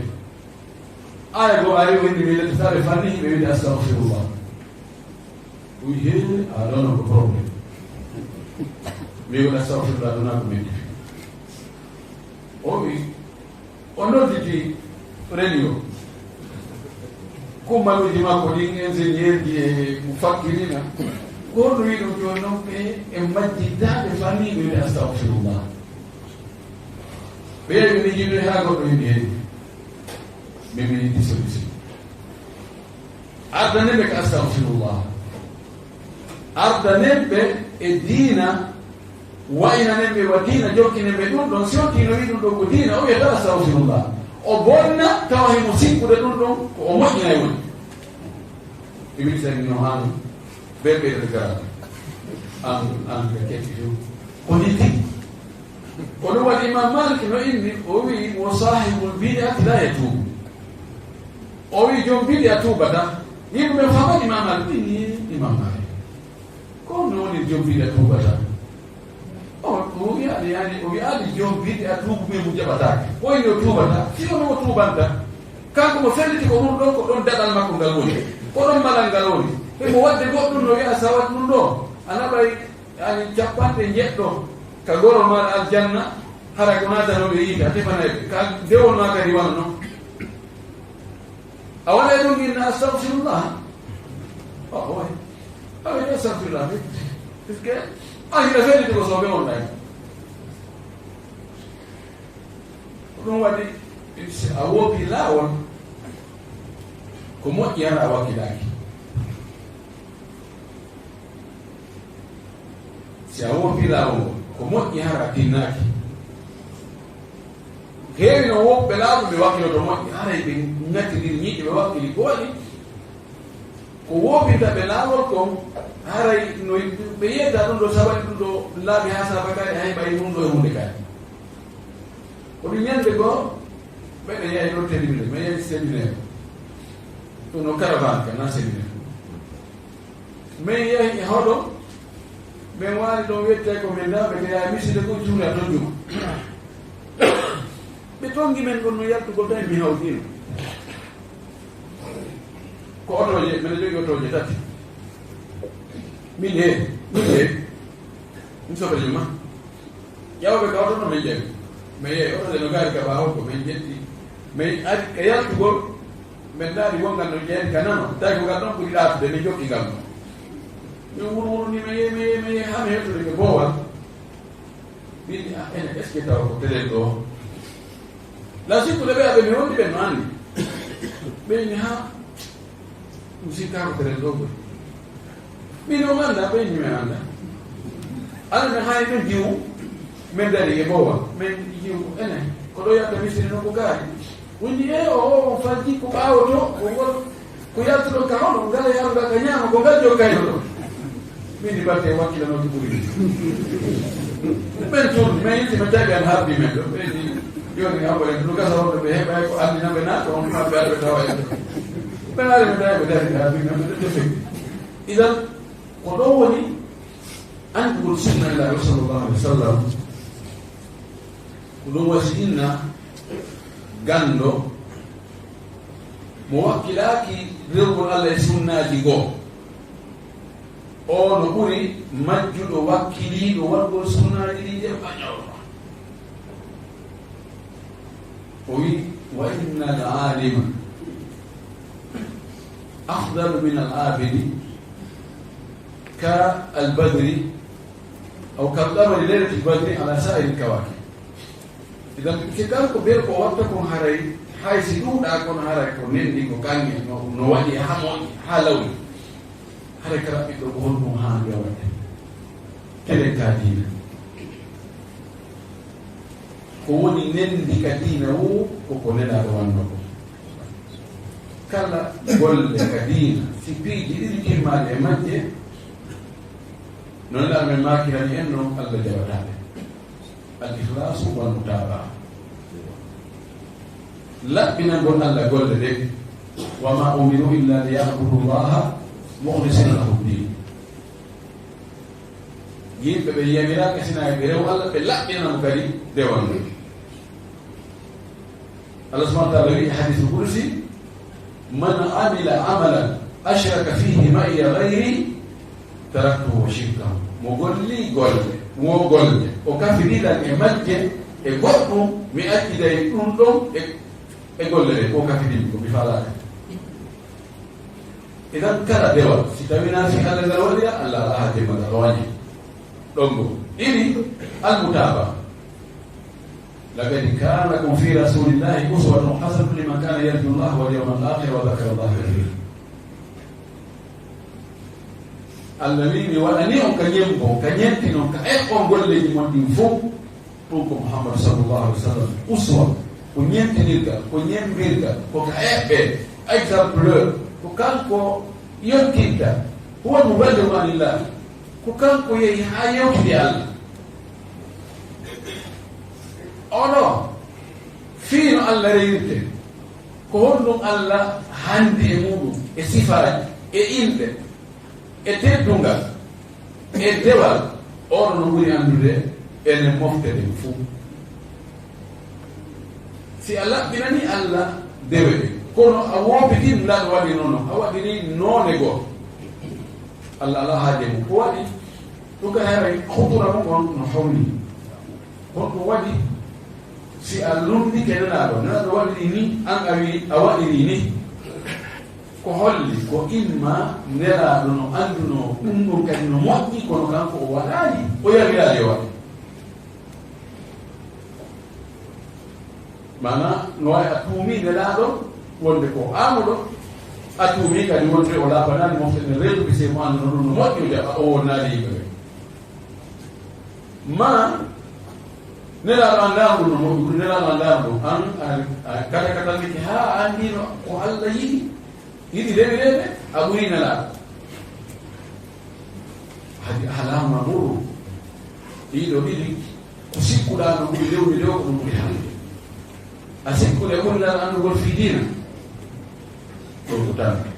Aaya goo ari, o inni, "Mi lettataa ɓe fannin," ɓe wiide, "Astagfirullah." O wi, "Hee, a ɗon ko problème." Mi wiɗa astagfirullah, ɗum ko min. O wi, o nodditi radio. Kummaluuji makko ɗin, ingénieur ji e mufakkirina. Ko honno wi ɗum jooni noon, ɓe e majjitaade fanni, ɓe wiɗa astagfirullah. Ɓe yehi ɓe njiyii haa goɗɗo heɓi heen. Ɓe mbiyi dissolution. Ardanen ɓe ko astagfirullah. Ardanen ɓe e diina, waynanen ɓe wa diina, jokkinen ɓe ɗum ɗon. Si on tino wi ɗum ɗo ko diina, o wiyata astagfirullah. O bonna, tawa himo sikkude ɗum ɗon, ko o moƴƴinay woni. Iblis en no haano, ɓe ɓe ɓe gara. An, an ka ketti ɗum. Ko ni tigi. Ko ɗum waɗi Imam Malik no inni, o wi, "Wa sahibul bid'ati la yatubu." O wi, "Jom bid'a tuubata." Yimɓe ɓe faama Imam Malik, inni Imam Malik. Ko no woni jom bid'a tuubata? O, o wi'aani, yani, o wi'aani jom bid'a tuubu ɓe mo jaɓataake. Ko inni o tuubata? Si o no o tuubanta. Kanko mo felliti ko ɗum ɗon, ko ɗon daɗal makko ngal woni, ko ɗon malal ngal woni. Himo waɗde goɗɗum no wi'a sa waɗi ɗum ɗo, a naɓay ani capanɗe njeɗɗo ka goro ma aljanna, hara ko naatanooɓe yiite, a tefanay ɓe. Ka dewol ma kadi wano non. A waɗay ɗum inna astagfirullah. O, o waɗi. A waɗi astagfirullah. Parce que a hino felliti ko soɓe on ɗay. Ko ɗum waɗi, si a woopi laawol, ko moƴƴi hara a wakkilaaki. Si a woopi laawol ngol, ko moƴƴi hara a tinnaaki. Heewi no woopɓe laawol ɓe wakkiloto moƴƴi, haray ɓe ŋattindiri ñiiƴe ɓe wakkili. Ko waɗi? Ko woopinta ɓe laawol kon, haray no ɓe yiyata ɗum ɗo sabaɗi ɗum ɗo laabi haa saabakaade, hay ɓay ɗum ɗo e huunde kaari. Ko ɗum ñande goo, meɗen yahi ɗon Tenimile, men yahi séminaire. Ɗum no caravane ka, na séminaire. Men yahi e hoɗo, men waali ɗon, wette ko men ndaa, ɓe yahi miside ko juula ton juma. Ɓe tongi men ɗon no yaltugol tan, mi hawtiino. Ko otooje, mbeɗa jogii otooje tati. Min he, min he, min soɓe juma. Ƴawɓe ka oto no min ƴawi. Mi yehi oto ɗe no gaari ka ɓaawo ko min ƴetti. Min ari ka yaltugol, min ndaari wongal no jeeri ka nano. Tawi ko ngal ɗon ɓuri ɗaatude, min jokki ngal ɗon. Min wuru wuru ni, mi yehi, mi yehi, mi yehi, haa mi hettude ke boowal. Min mbi, "Ah, ene, est-ce que tawa ko telen ɗo?" La surtout ɓe ɓe aɓe mi wondi ɓe no anndi. Ɓe ni, "Ha, ɗum sikkaa ko telen ɗo ɓuri." Min o annda, ɓe ni mi annda. Ala mi haani ɗum jiwu, min dari e bowa, min jiwu, ene, ko ɗo yatta misiri no ko gaari. Woni e o, o, o falji ko ɓaawo to, ko ngol, ko yaltuɗon ka hono, ngala yaruɗa ka ñaama, ko ngal jokkayno ɗon. Min ni batte wakkilano ko ɓuri. Ɓen tun, mais yimɓe tawi an harbi men ɗo, ɓe ni, joni habo en, no gasa wonɓe ɓe heɓa ko anndi na ɓe na, ko on kamɓe aɓe tawa en ɗo. Ɓe ari ɓe tawi ɓe dari harbi men ɗo, ɓe tefi. Idan, ko ɗo woni anndugol sunna Nulaaɗo sallallahu alaihi wasallam. Ko ɗum wasi inna ganndo mo wakkilaaki rewgol Allah e sunnaaji goo, o no ɓuri majjuɗo wakkiliiɗo waɗgol sunnaaji ɗin ɗen ɓañawɗo. O wi, "Wa inna al-alima afdalu min al-abidi ka al-badri, aw kal qamari laylatil badri ala sa'iril kawakib." Idan, si kanko bee ko watta kon haray, hay si ɗuuɗaa kon haray ko nendi ko kaŋŋe no, no waɗi haa moƴƴi, haa lawli. Haray kala ɓiɗɗo ko honɗum haani waɗde? Kelen ka diina. Ko woni nendi ka diina woo, ko ko Nelaaɗo wanno ko. Kala golle ka diina, si piiji ɗiɗi timmaaɗi e majje, no Nelaaɗo men maakirani en non, Allah jaɓataa ɗe. Al-ikhlasu wal mutabaa. Laɓɓinangol Allah golle ɗen. Wa ma umiru illa li ya'budu Allaha mukhlisina lahu ddin. Yimɓe ɓe yamiraaka sina ɓe rewa Allah, ɓe laɓɓinana mo kadi dewal ngal. Allah subhanahu wa ta'ala wi e hadith qudsi, "Man amila amalan ashraka fihi ma'iya ghayri taraktuhu wa shirkahu." Mo golli golle, mo golle, o kafidi lan e majje e goɗɗum, mi acciday ɗum ɗon e, e golle ɗe, ko kafidi ko mi faalaaka. Idan kala dewal, si tawii na si Allah ngal waɗira, Allah ala haaje ma ngal wañi. Ɗon go. Ɗiɗi, al-mutaba. "Laqad kana lakum fi rasulillahi uswatun hasanatun liman kana yarju Allaha wal yawmal akhira wa dhakara Allaha kathira." Allah wi, mi waɗani on ka ñembo, ka ñenti non, ka eɓɓon golleeji mon ɗin fow. Ɗum ko Muhammadu sallallahu alaihi wasallam uswa, ko ñentinirgal, ko ñembirgal, ko ka eɓɓe, exemplaire, ko kanko yontinta, huwa al-muballighu anillah, ko kanko yehi haa yewtidi Allah. Oɗo, fii no Allah rewirte, ko honɗum Allah handi e muɗum, e sifaaji, e inɗe, e teddungal, e dewal, oɗo no ɓuri anndude enen mofte ɗen fuu. Si a laɓɓinani Allah dewe ɗen, Kono a woopitii nde Nelaaɗo waɗi noon, a waɗiri noone goo. Allah alaa haaje mum. Ko waɗi? Ɗum kadi haray hutuura mum on no hawni. Kono ɗum waɗi si a lunndike Nelaaɗo, Nelaaɗo waɗiri ni, aan a wii a waɗiri ni. Ko holli? Ko imma Nelaaɗo no anndunoo ɗum ɗum kadi no moƴƴi, kono kanko o waɗaali, o yamiraali o waɗa. Maanaa, no waawi a tuumii Nelaaɗo wonde ko aamuɗo, a tuumii kadi wonde o laaɓanaani mofte ɗen reedude, si mo annduno ɗum no moƴƴi, o jaɓa, o wonnaali yimɓe ɓe. Ma Nelaaɗo anndaama ɗum no moƴƴi, Nelaaɗo anndaama ɗum, aan a, a kata katannike haa a anndino ko Alla yiɗi, yiɗi rewireede, a ɓurii Nelaaɗo. Hadi a halaama muru ɗiɗo ɗiɗi. Ko sikkuɗaa no ɓuri rewrude o, ko ɗum ɓuri hannde. A sikkude ɓuri lan anndugol fii diina. Ɗum ko tampi.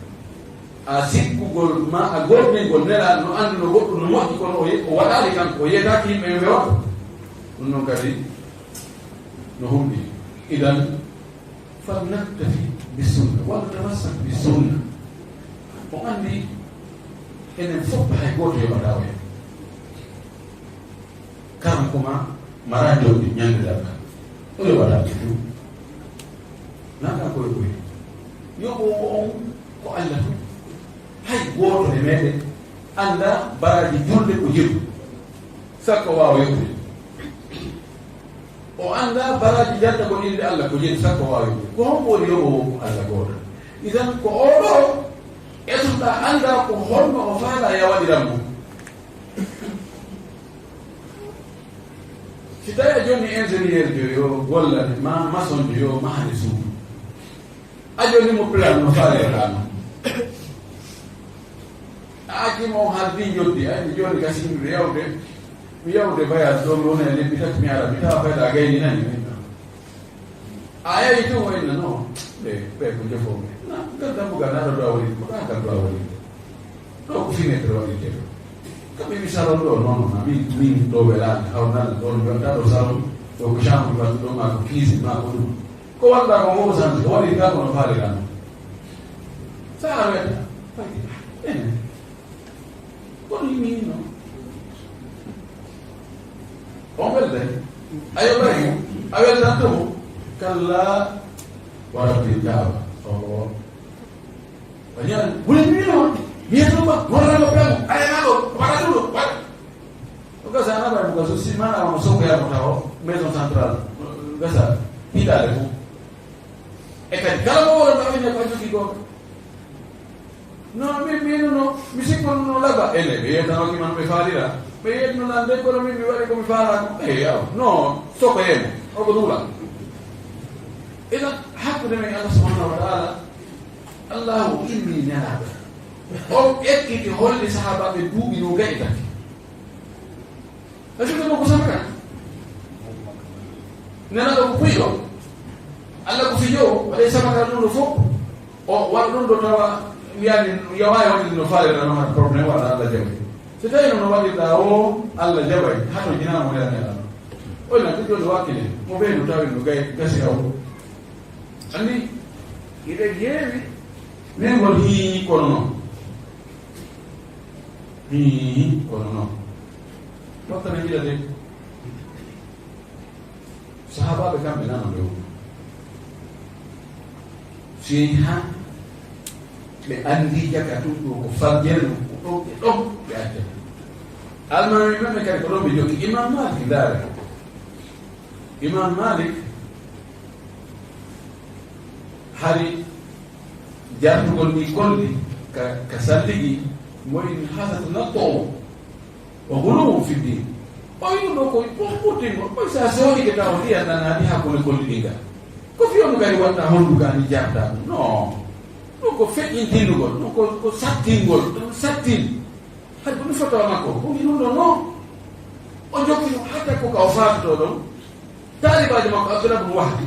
A sikkugol ma a gomɗingol Nelaaɗo no annduno goɗɗum no moƴƴi, kono o ye-, o waɗaali kanko, o yetaaki yimɓe yo ɓe waɗu. Ɗum noon kadi no hulɓi. Idan, fal naktafi bi sunna, walla tamassak bi sunna. On anndi, enen fof hay gooto yoɓataa o. Kanko ma mara jawdi ñande darngal. O yoɓataa ɓe tun. Nanga koye koye. Yoɓoowo on ko Alla tun. Hay gooto e meɗen annda baraji julde ko jeru. Sakko waawa yoɓude. O annda baraji janta ko innde Alla ko jeru, sakko waawa yoɓude. Ko hombo woni yoɓoowo? Ko Alla gooto. Idan ko oɗo etoɗaa annda ko honno o faala ya waɗiran mo. Si tawi a jonni ingénieur jo yo gollane, ma maçon jo yo mahane suudu. A jonni mo plan no faalirɗaa no. A acci mo haldi joddi, ay mi jonni kasi mi yawde, mi yawde voyage ɗo mi wona e lebbi tati mi ara, mi tawa fayda gayni nani. A yahi tun o inna no, ɓe, ɓe ko jofooɓe. Na, ngal dambugal na ɗo du'a woni, ko ɗa ngal du'a woni. Ɗo ko fenêtre waɗirte ɗo. Kamɓe mi salon ɗo, non, non, min, min ɗo welaani, hawnani, ɗon mi waɗata ɗo salon, ɗo ko chambre battu ɗo, ma ko cuisine, ma ko ɗum. Ko wonɗa ko fof santi, ko waɗi ka kono faali kan. Sa a weta, fayi, ene. Kono yimmi no. On welde, ayo bari, a weltanto mo. Kalla wa rabbil Kaaba. O, o ñaan, wuli mi no, mi yeto ba, wala no pemo, ay na do, wala do, wala. O gasa na ba, o gasa si mana o so ko ya mo tawo, maison centrale. Gasa, hidale ko. E kadi kala mo wala ba, ne ko jogi ko. No, mi, mi, no, no, mi sikko no laba. Ene, ɓe yettanooki man ɓe faalira. Ɓe yetno nan de, kono min mi waɗi ko mi faalaano. E, yaw, no, soko yemo, o ko duula. Idan, hakkunde men Allah subhanahu wa ta'ala, Allahu inni nelaaɓe. On ekkiti holli sahaabaaɓe duuɓi no ga'i tati. Parce que ko sabaka. Nana ko kuyo. Allah ko fijo, waɗa sabaka ɗum ɗo fof. O waɗa ɗum ɗo tawa, yani, yawa, yawa, no faale, no hara problème, wala Allah jaɓi. So tawi no waɗirɗa o, Allah jaɓay, hano jina mo ya ne Allah. O na ko joni wakkile, mo be no tawi no gay, gasi aw. Andi, ide yewi, ne ngol hi kono non. Hi kono non. Wakkana gila de. Sahaabaaɓe kamɓe nana ɓe woni. Si yehi haa ɓe anndi jaka ɗum ɗo ko farjere, ko ɗo e ɗo ɓe accata. Almaami maɓɓe kadi ko ɗon ɓe jokki. Imam Malik, ndaare. Imam Malik hari jartugol ɗi kolli ka, ka salligi, mo in hasat natto o. O guluwu fi din. O yino ɗo koy ko ɓurtingol. Koy sa soodike taw ndiyan nanaani hakkunde kolli ɗi ga. Ko fiyo mo kadi watta hondu ga ni jarta ɗum. No. Ɗum ko feƴƴintindugol. Ɗum ko, ko sattingol. Ɗum sattin. Hay ko ɗum fotawa makko. Ko mi ɗum ɗo no. O jokki mo hatta ko ka o faatoto ɗon. Taalibaajo makko Abdullah bin Wahbi.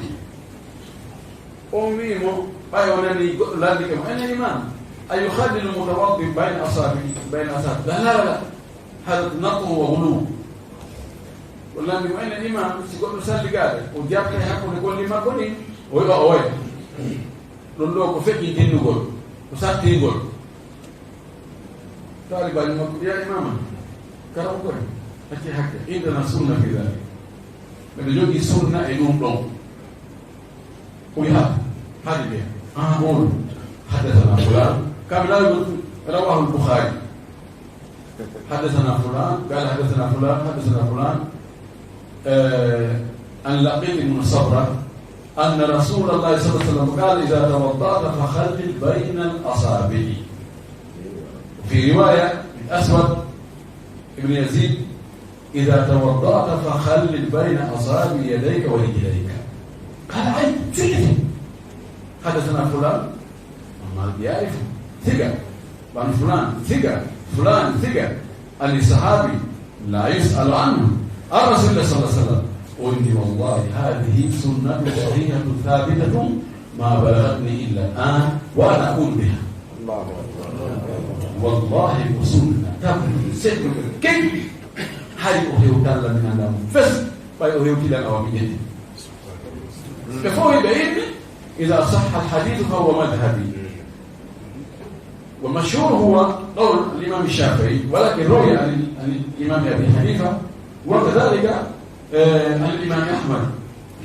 On wi'i mo, ɓay o nani goɗɗo landike mo, enen imam, a yukhallilu mutawaddi bayna asabi, bayna asabi. La, la, la, la. Hada nattu wa ghuluw. O landi mo, enen imam, si goɗɗo salligaade, o jarta e hakkunde golli makko ni, o wi'a o wayi. Ɗum ɗo ko feƴƴintingol, ko sattingol. Taalibaajo makko, "Ya imaama, kara ko kadi, acce hakke, indana sunna fi dalik." Miɗo jogii sunna e ɗum ɗon. O yaha, haali ɓe, "Ah, on, haddathana fulaan." Kam laawi ɗum, rawaahu al-Bukhaari. حدثنا فلان، قال حدثنا فلان، حدثنا فلان، آه، عن لقيط بن صبرة أن رسول الله صلى الله عليه وسلم قال: "إذا توضأت فخلل بين الأصابع." في رواية الأسود بن يزيد: "إذا توضأت فخلل بين أصابع يديك ورجليك." قال: "أي، شو اسمه؟" حدثنا فلان، ما بيعرف، ثقة، وعن فلان، ثقة، فلان، ثقة، عن الصحابي، لا يسأل عنه، عن رسول الله صلى الله عليه وسلم. قلت: "والله هذه سنة صحيحة ثابتة ما بلغتني إلا الآن وأنا أقول بها." الله أكبر. Wallahi ko sunna, tawi selluɓe kewi. Hay o hewtalla min anndaa mo fes, ɓay o hewtilan awa mi ƴetti. Ɓe fof hiɓe inni, "إذا صح الحديث فهو مذهبي." والمشهور هو قول الإمام الشافعي، ولكن روي عن، عن الإمام أبي حنيفة، وكذلك، آه، عن الإمام أحمد.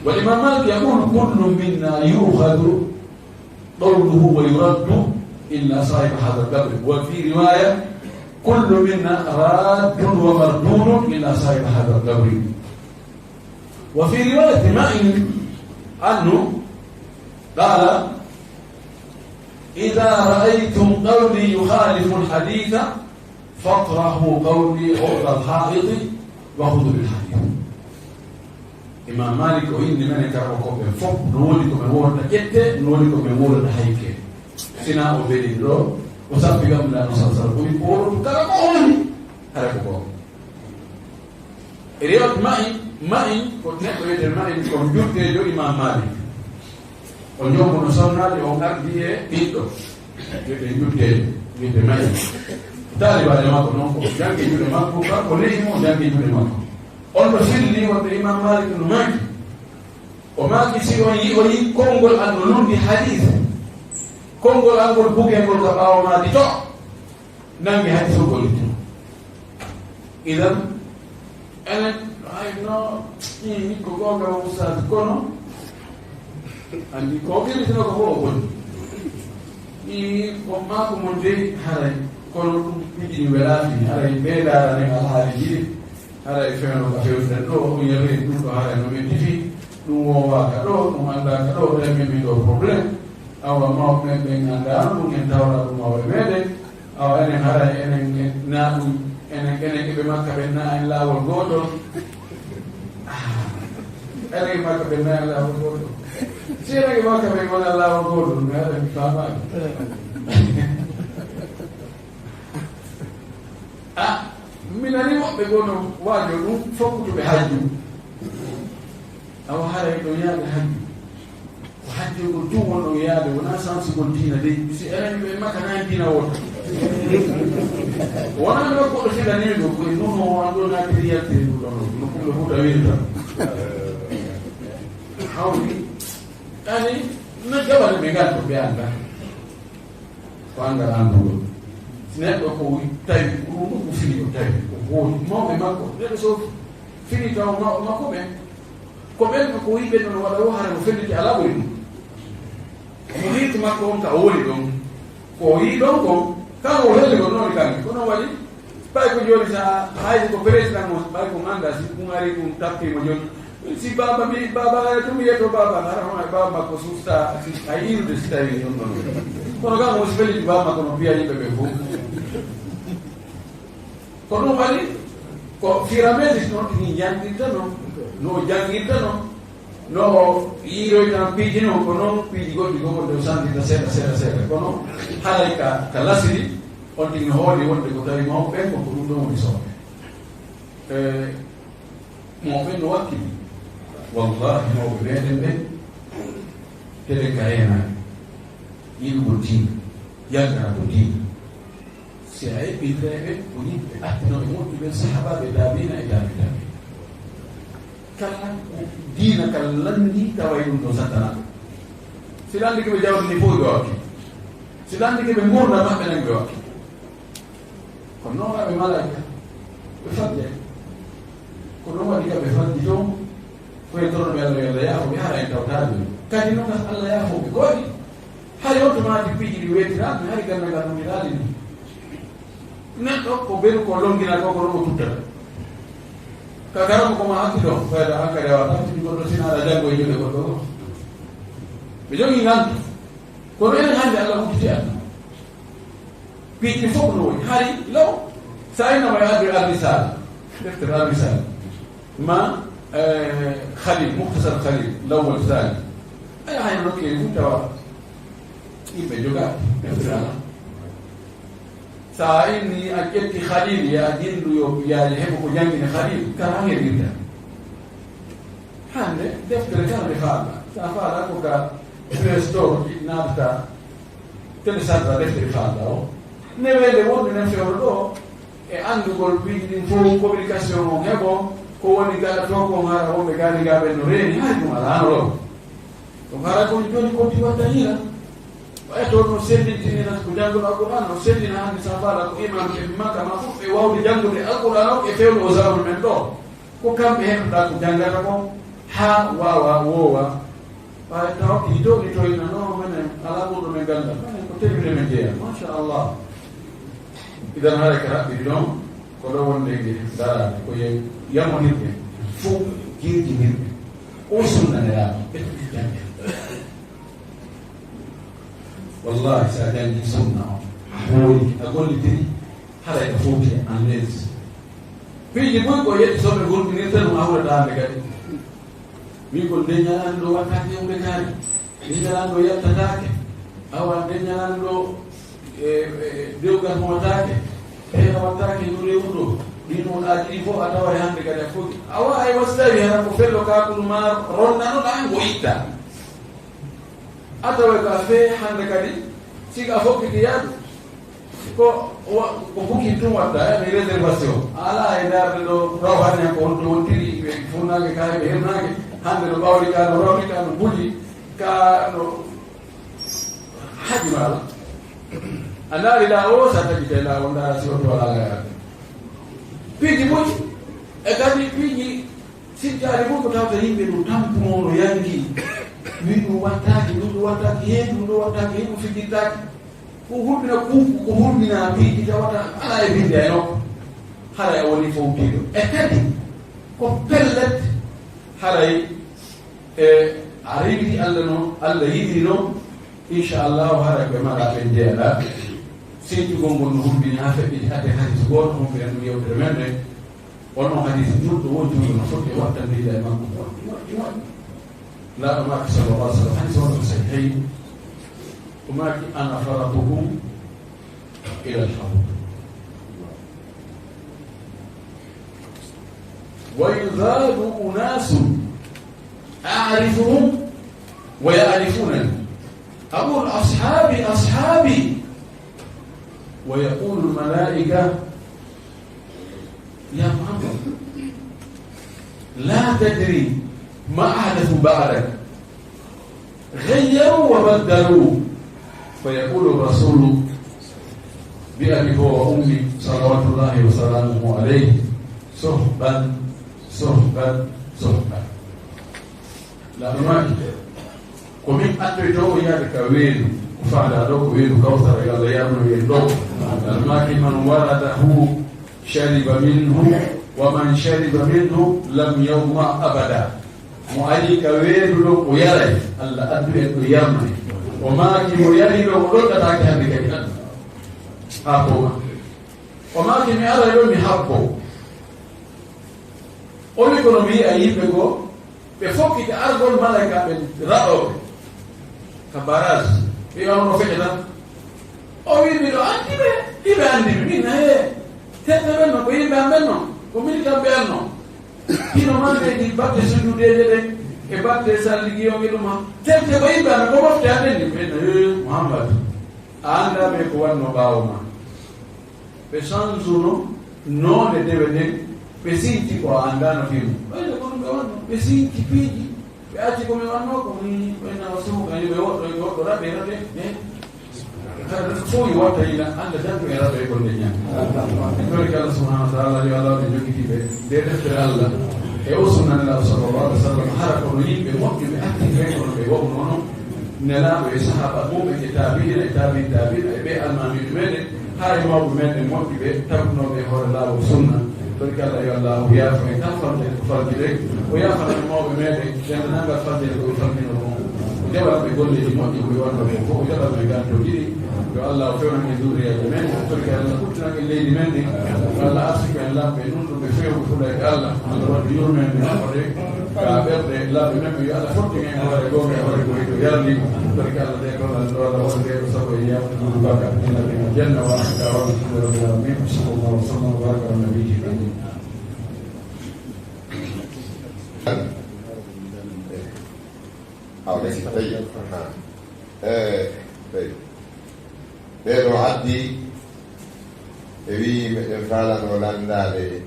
والإمام مالك يقول: "كل منا يؤخذ قوله ويرد إلا صاحب هذا القبر." وفي رواية: "كل منا راد ومردود إلا صاحب هذا القبر." وفي رواية معين عنه قال: "إذا رأيتم قولي يخالف الحديث فاطرحوا قولي عرض الحائط وخذوا بالحديث." Imam Malik o inni menen kala ko ɓen fof, no woni ko ɓe wowlata ƴette, no woni ko ɓe wowlata hayke. Sina o beɗi ɗo, o sappi gam Nulaaɗo sallallahu alaihi wasallam, o wi ko wowlata kala ko o woni, hara ko goonga. Riwayat Ma'in, Ma'in ko neɗɗo wiyetee Ma'in, ko njurteejo Imam Malik. O joomuno sonnaajo, o ardi e ɓiɗɗo. Wiyetee njurteejo, wiyetee Ma'in. Taalibaajo makko noon ko janngi juuɗe makko, kanko ne'i mo, o janngi juuɗe makko. On ɗo filli wonde Imam Malik no maaki. O maaki si on yi-, o yi konngol an no lundi hadiis. Konngol an ngol bugee ngol ka ɓaawo maadi to. Nangi hay so gollitu. Idan, enen, ay, no, ii, ko goonga o ustaad, kono, anndi ko o gillitino ko fof o bonni. Ii, ko maako mon dey haray, kono ɗum piiji ɗi welaaki, haray ɓe ndaara nen alhaali jiɗi, haray fewndo ka fewtuɗen ɗo, ɗum yewtee ɗum ɗo, haray no men tifi, ɗum woowaaka ɗo, ɗum anndaaka ɗo, ɗen men min ɗo problème. Awa mawɓe ɓen, ɓen anndaano ɗum, en tawra ɗum mawɓe meɗen. Awa enen haray enen en na ɗum, enen, enen e ɓe Makka ɓen na en laawol gootol. Ah, enen e Makka ɓen na en laawol gootol. Si enen e Makka ɓen wona laawol gootol, mi haray mi faamaali. Ah, mi nani woɓɓe goo no waajo ɗum fokkutuɓe hajju. Awa haray ɗo yaade hajju. Ko hajjugol tun wonɗon yaade, wonaa sansugol diina dey. Si enen ɓe Makka na en diina wooto. Wonaa ɗo goɗɗo filanii ɗo, ko e ɗum o won ɗo naatiri yaltiri ɗum ɗon, no Pullo Fuuta wirta. Hawri, ani, no jabal ɓe ngal ko ɓe anndaa. Ko anngal anndugol. Si neɗɗo ko tawi, ko ɗum ɗum ko fini ko tawi, ko hooli. Mawɓe makko, neɗɗo so fini taw mawɓe makko ɓen, ko ɓen ko yiɓe noon waɗa o hara ko felliti alaa ɓuri ɗum. Ko hiitu makko on ka o woni ɗon. Ko o yii ɗon kon, kan o helli kon noon kamɓe. Ko noon waɗi, ɓay ko jooni sa haydi ko président mo, ɓay ko manda si ɗum ari ɗum tappiima jooni. Si baaba mi, baaba hara tun mi yetto baaba, hara hono e baaba makko suusta, si a yiirude si tawi ɗum ɗon. Kono kan o si felliti baaba makko no mbiya yimɓe ɓe fof. Ko ɗum waɗi ko firamelis noon tigi janngirta noon, no o janngirta noon, no o yiiroyta noon piiji noon, ko noon piiji goɗɗi fof nde o sanndita seeɗa, seeɗa, seeɗa. Kono haray ka, ka lasiri, on tigi no hooli wonde ko tawi mawɓe ɓen ko, ko ɗum ɗon woni sooɓe. E, mawɓe ɓen no wakkili. Wallahi, mawɓe meɗen ɓen, teɗen ka reenaade. Yiɗugol diina, yaltana ko diina. Si a eɓɓinta e ɓen, ko yimɓe artinooɓe moƴƴuɓe, sahaabaaɓe, taabiina e taabi taabiina. Kala ko diina ka lanndii, taway ɗum ɗon sattanaa ɗum. Si landike ɓe jawdi ndi fof ɓe wakki. Si landike ɓe ngurndan maɓɓe nden ɓe wakki. Kono noon waɗi malaika. Ɓe fadde. Ko ɗum waɗi ka ɓe faddi toon. Ko e toroɓe Allah yo Allah yaafo ɓe hara en tawtaade. Kadi noon kas Allah yaafo ɓe ko waɗi. Hari on tumaati piiji ɗi weetiraani, hari gannda ngal ɗum iraali ni. Neɗɗo ko beru ko longina ko ko ɗum o tuttata. Ka garam ko ma hakkilo, fayda hankali a wata, ɗum goɗɗo sina aɗa janngo e juuɗe goɗɗo ɗo. Ɓe jogii nganto. Kono enen hannde Allah udditi aduna. Piiji ɗi fof no woni. Hari law, sa innama yo addu Arrisala. Deftere Arrisala. Ma, eh, Khalil, Mukhtasar Khalil, lawwal thani. Aya hay no ke fu tawa. Yimɓe joga. Deftere Allah. Sa inni a ƴetti Khalil, ya jindu yo, ya heɓo ko janngine Khalil, kala heɓirta. Hannde, deftere kala nde faala. Sa faala ko ka Play Store, naatata, télécharge deftere faalɗa o. Neweende wonde nen fewndo ɗo, e anndugol piiji ɗin fof, communication on heɓo, ko woni gaɗa to ko hara wonɓe gaari ga ɓen no reeni, hay ɗum alaano ɗo. Ɗum hara ko jooni ko ti watta hira. Ɓay to no sellintinira ko jannguɗo Alquran, no sellina hannde sa faala ko imam e Makka ma fof ɓe wawde janngude Alquran o e fewndo o zaman men ɗo. Ko kamɓe heɓata ko janngata ko haa waawa woowa. Ɓay taw ki joni to ina no menen ala ɓurɗo men ganndal. Menen ko teɓide men jeeya. Machallah. Idan hara ka raɓɓiɗi ɗon ko ɗo wonde nge daraade ko ye yamonirɓe fof jirjinirɓe o sunna nelaaɗo ɓe jannge. Wallahi, so a janngi sunna o, a hooli, a gollitiri, haray a fowti en l'aise. Piiji buy ko yetti soɓe hulɓinirta ɗum a hulata hannde kadi. Min ko nde ñalaande ɗo wattaake yewde kaari, nde ñalaande ɗo yattataake, awa nde ñalaande ɗo, e, e, dewgal mo wattaake, heera wattaake no rewruɗo, ɗin on aadi ɗi fof a tawa e hannde kadi a fogi. Awa ay wasi tawi hara ko fello kaakuru ma ronnanoɗa ngo itta. A taway ko a fee hannde kadi, siga a fokkiti yaadu. Ko wa-, ko booking tun watta, e mi réservation. A alaa e ndaarde ɗo, raw hannde ko honto wontiri, ɓe funnaange ka, ɓe hirnaange. Hannde no ɓawli ka, no rawni ka, no buji ka, no haji ma ala. A ndaari laa o, sa taƴi tawi laa o, ndaara si o to alaa yaade. Piiji moƴƴi, e kadi piiji Sijjaade fof ko tawata yimɓe no tampuno, no yanki. Min ɗum wattaaki, ɗum ɗum wattaaki, heen ɗum ɗum wattaaki, heen ɗum fijjittaaki. Ko hulɓina kuuku, ko hulɓina piiji tawata alaa e binde e nokku. Haray a woni fowtiiɗo. E kadi, ko pellet, haray e a rewiti Allah no, Allah yiɗi no, inchallahu, haray ɓe mala ɓe njeyaɗa. Sencugol ngol no hulɓini haa feɓɓiti hade hadis gooto, mo mbiyan ɗum yewtere men nde. Wonno hadis nulɗo won juuɗo no foti e wattande e makko moƴƴi, moƴƴi, moƴƴi. Laaɗo maaki sallallahu alaihi wasallam, hadis wonno ko sahihayni. O maaki, "Ana faraqukum ila al-hawd. Wa yuzadu unasun a'rifuhum wa ya'rifunani. Aqulu, ashabi, ashabi." Wa yaqulu al-malaika, "Ya Muhammad, la tadri ma ahdathu ba'dak. Ghayyaru wa baddalu." Fa yaqulu ar-rasulu, "Bi abi huwa wa ummi, salawatullahi wa salamuhu alayhi, suhqan, suhqan, suhqan." Laaɗo maaki, ko min attoyto o yaade ka weelu, ko faandaa ɗo ko weelu Kawsara, yo Allah yarnu en ɗo. Laaɗo maaki, "Man waradahu shariba minhu, wa man shariba minhu lam yadhma abada." Mo ari ka weelu ɗo, o yaray, Allah addu en ɗo yarnu en. O maaki, mo yari ɗo, o ɗoɗɗataake hannde kadi addu. Haa ko ma. O maaki, mi aray ɗo, mi habbo. O wi kono mi yi'a yimɓe goo, ɓe fokkiti argol malaykaaɓe raɗooɓe ka barrage. Ɓe wi'a hono feƴata. O wi miɗo anndi ɓe, hiɓe anndi mi. Min, hee, tedde ɓen no, ko yimɓe am ɓen no, ko min kamɓe an no. Hino mande ɗi batte sujudeeje ɗen, e batte salligiyon e ɗum ha. Tedde ko yimɓe am, ko mofte an ɗen ni. Ɓen, hee, Muhammad, a anndaa ɓe ko wannoo ɓaawo ma. Ɓe sansuno noone dewe ɗen, ɓe sinci ko a anndaano fii mum. Ɓayde ko ɗum ɓe wonno, ɓe sinci piiji, Ɓe acci ko mi wannoo ko ni, ɓe na o sumu ka yimɓe woɗɗo, yimɓe woɗɗo raɓe, raɓe, ne? Kala ɗum fof yo watta yiɗa, annda tan ko e raɓe ko nde ñaami. En ɗori ko Allah subhanahu wa ta'ala, yo Allah waɗ en jokkitiiɓe nde deftere Allah e o sunna Nelaaɗo sallallahu alaihi wa sallam, hara kono yimɓe moƴƴuɓe artirɓe kono ɓe waɗu noon. Nelaaɗo e sahaaba mum en e taabiina e taabiin taabiina e ɓe almaamiiɓe meɗen, haa e mawɓe meɗen moƴƴuɓe tabnooɓe e hoore laawol sunna. Ɗon kala yo Allah o yaafo en tan falde ko faldi ɓe, o yaafana en mawɓe meɗen, denndaangal falde ko ɓe falmino ko. O jaɓana ɓe golleeji moƴƴi ko ɓe wonno ɓe fof, o jaɓana ɓe ngantoji ɗi. Yo Allah o fewnan en zurriyaaji men, ɗon kala Allah ɓurtinan en leydi men ndi. Yo Allah arsuku en lamɓe nunɗuɓe fewɓe fuɗayɓe Allah. Allah waɗi yurmeende maɓɓe ka ɓerɗe laɓɓe men, yo Allah fotti en hoore goonga e hoore ko yarli. Barke Allah de ko Allah ɗo Allah waɗi de ko sago e yam ɗum baka ina ɓe janna wa ka wa ko rabbil alamin. Sallallahu alaihi wa sallam wa baraka ala nabiyyi karim. Aw lesi tayi. Ha. Eh, tayi. Ɓeeɗo addi e wiyi meɗen faalano lanndaade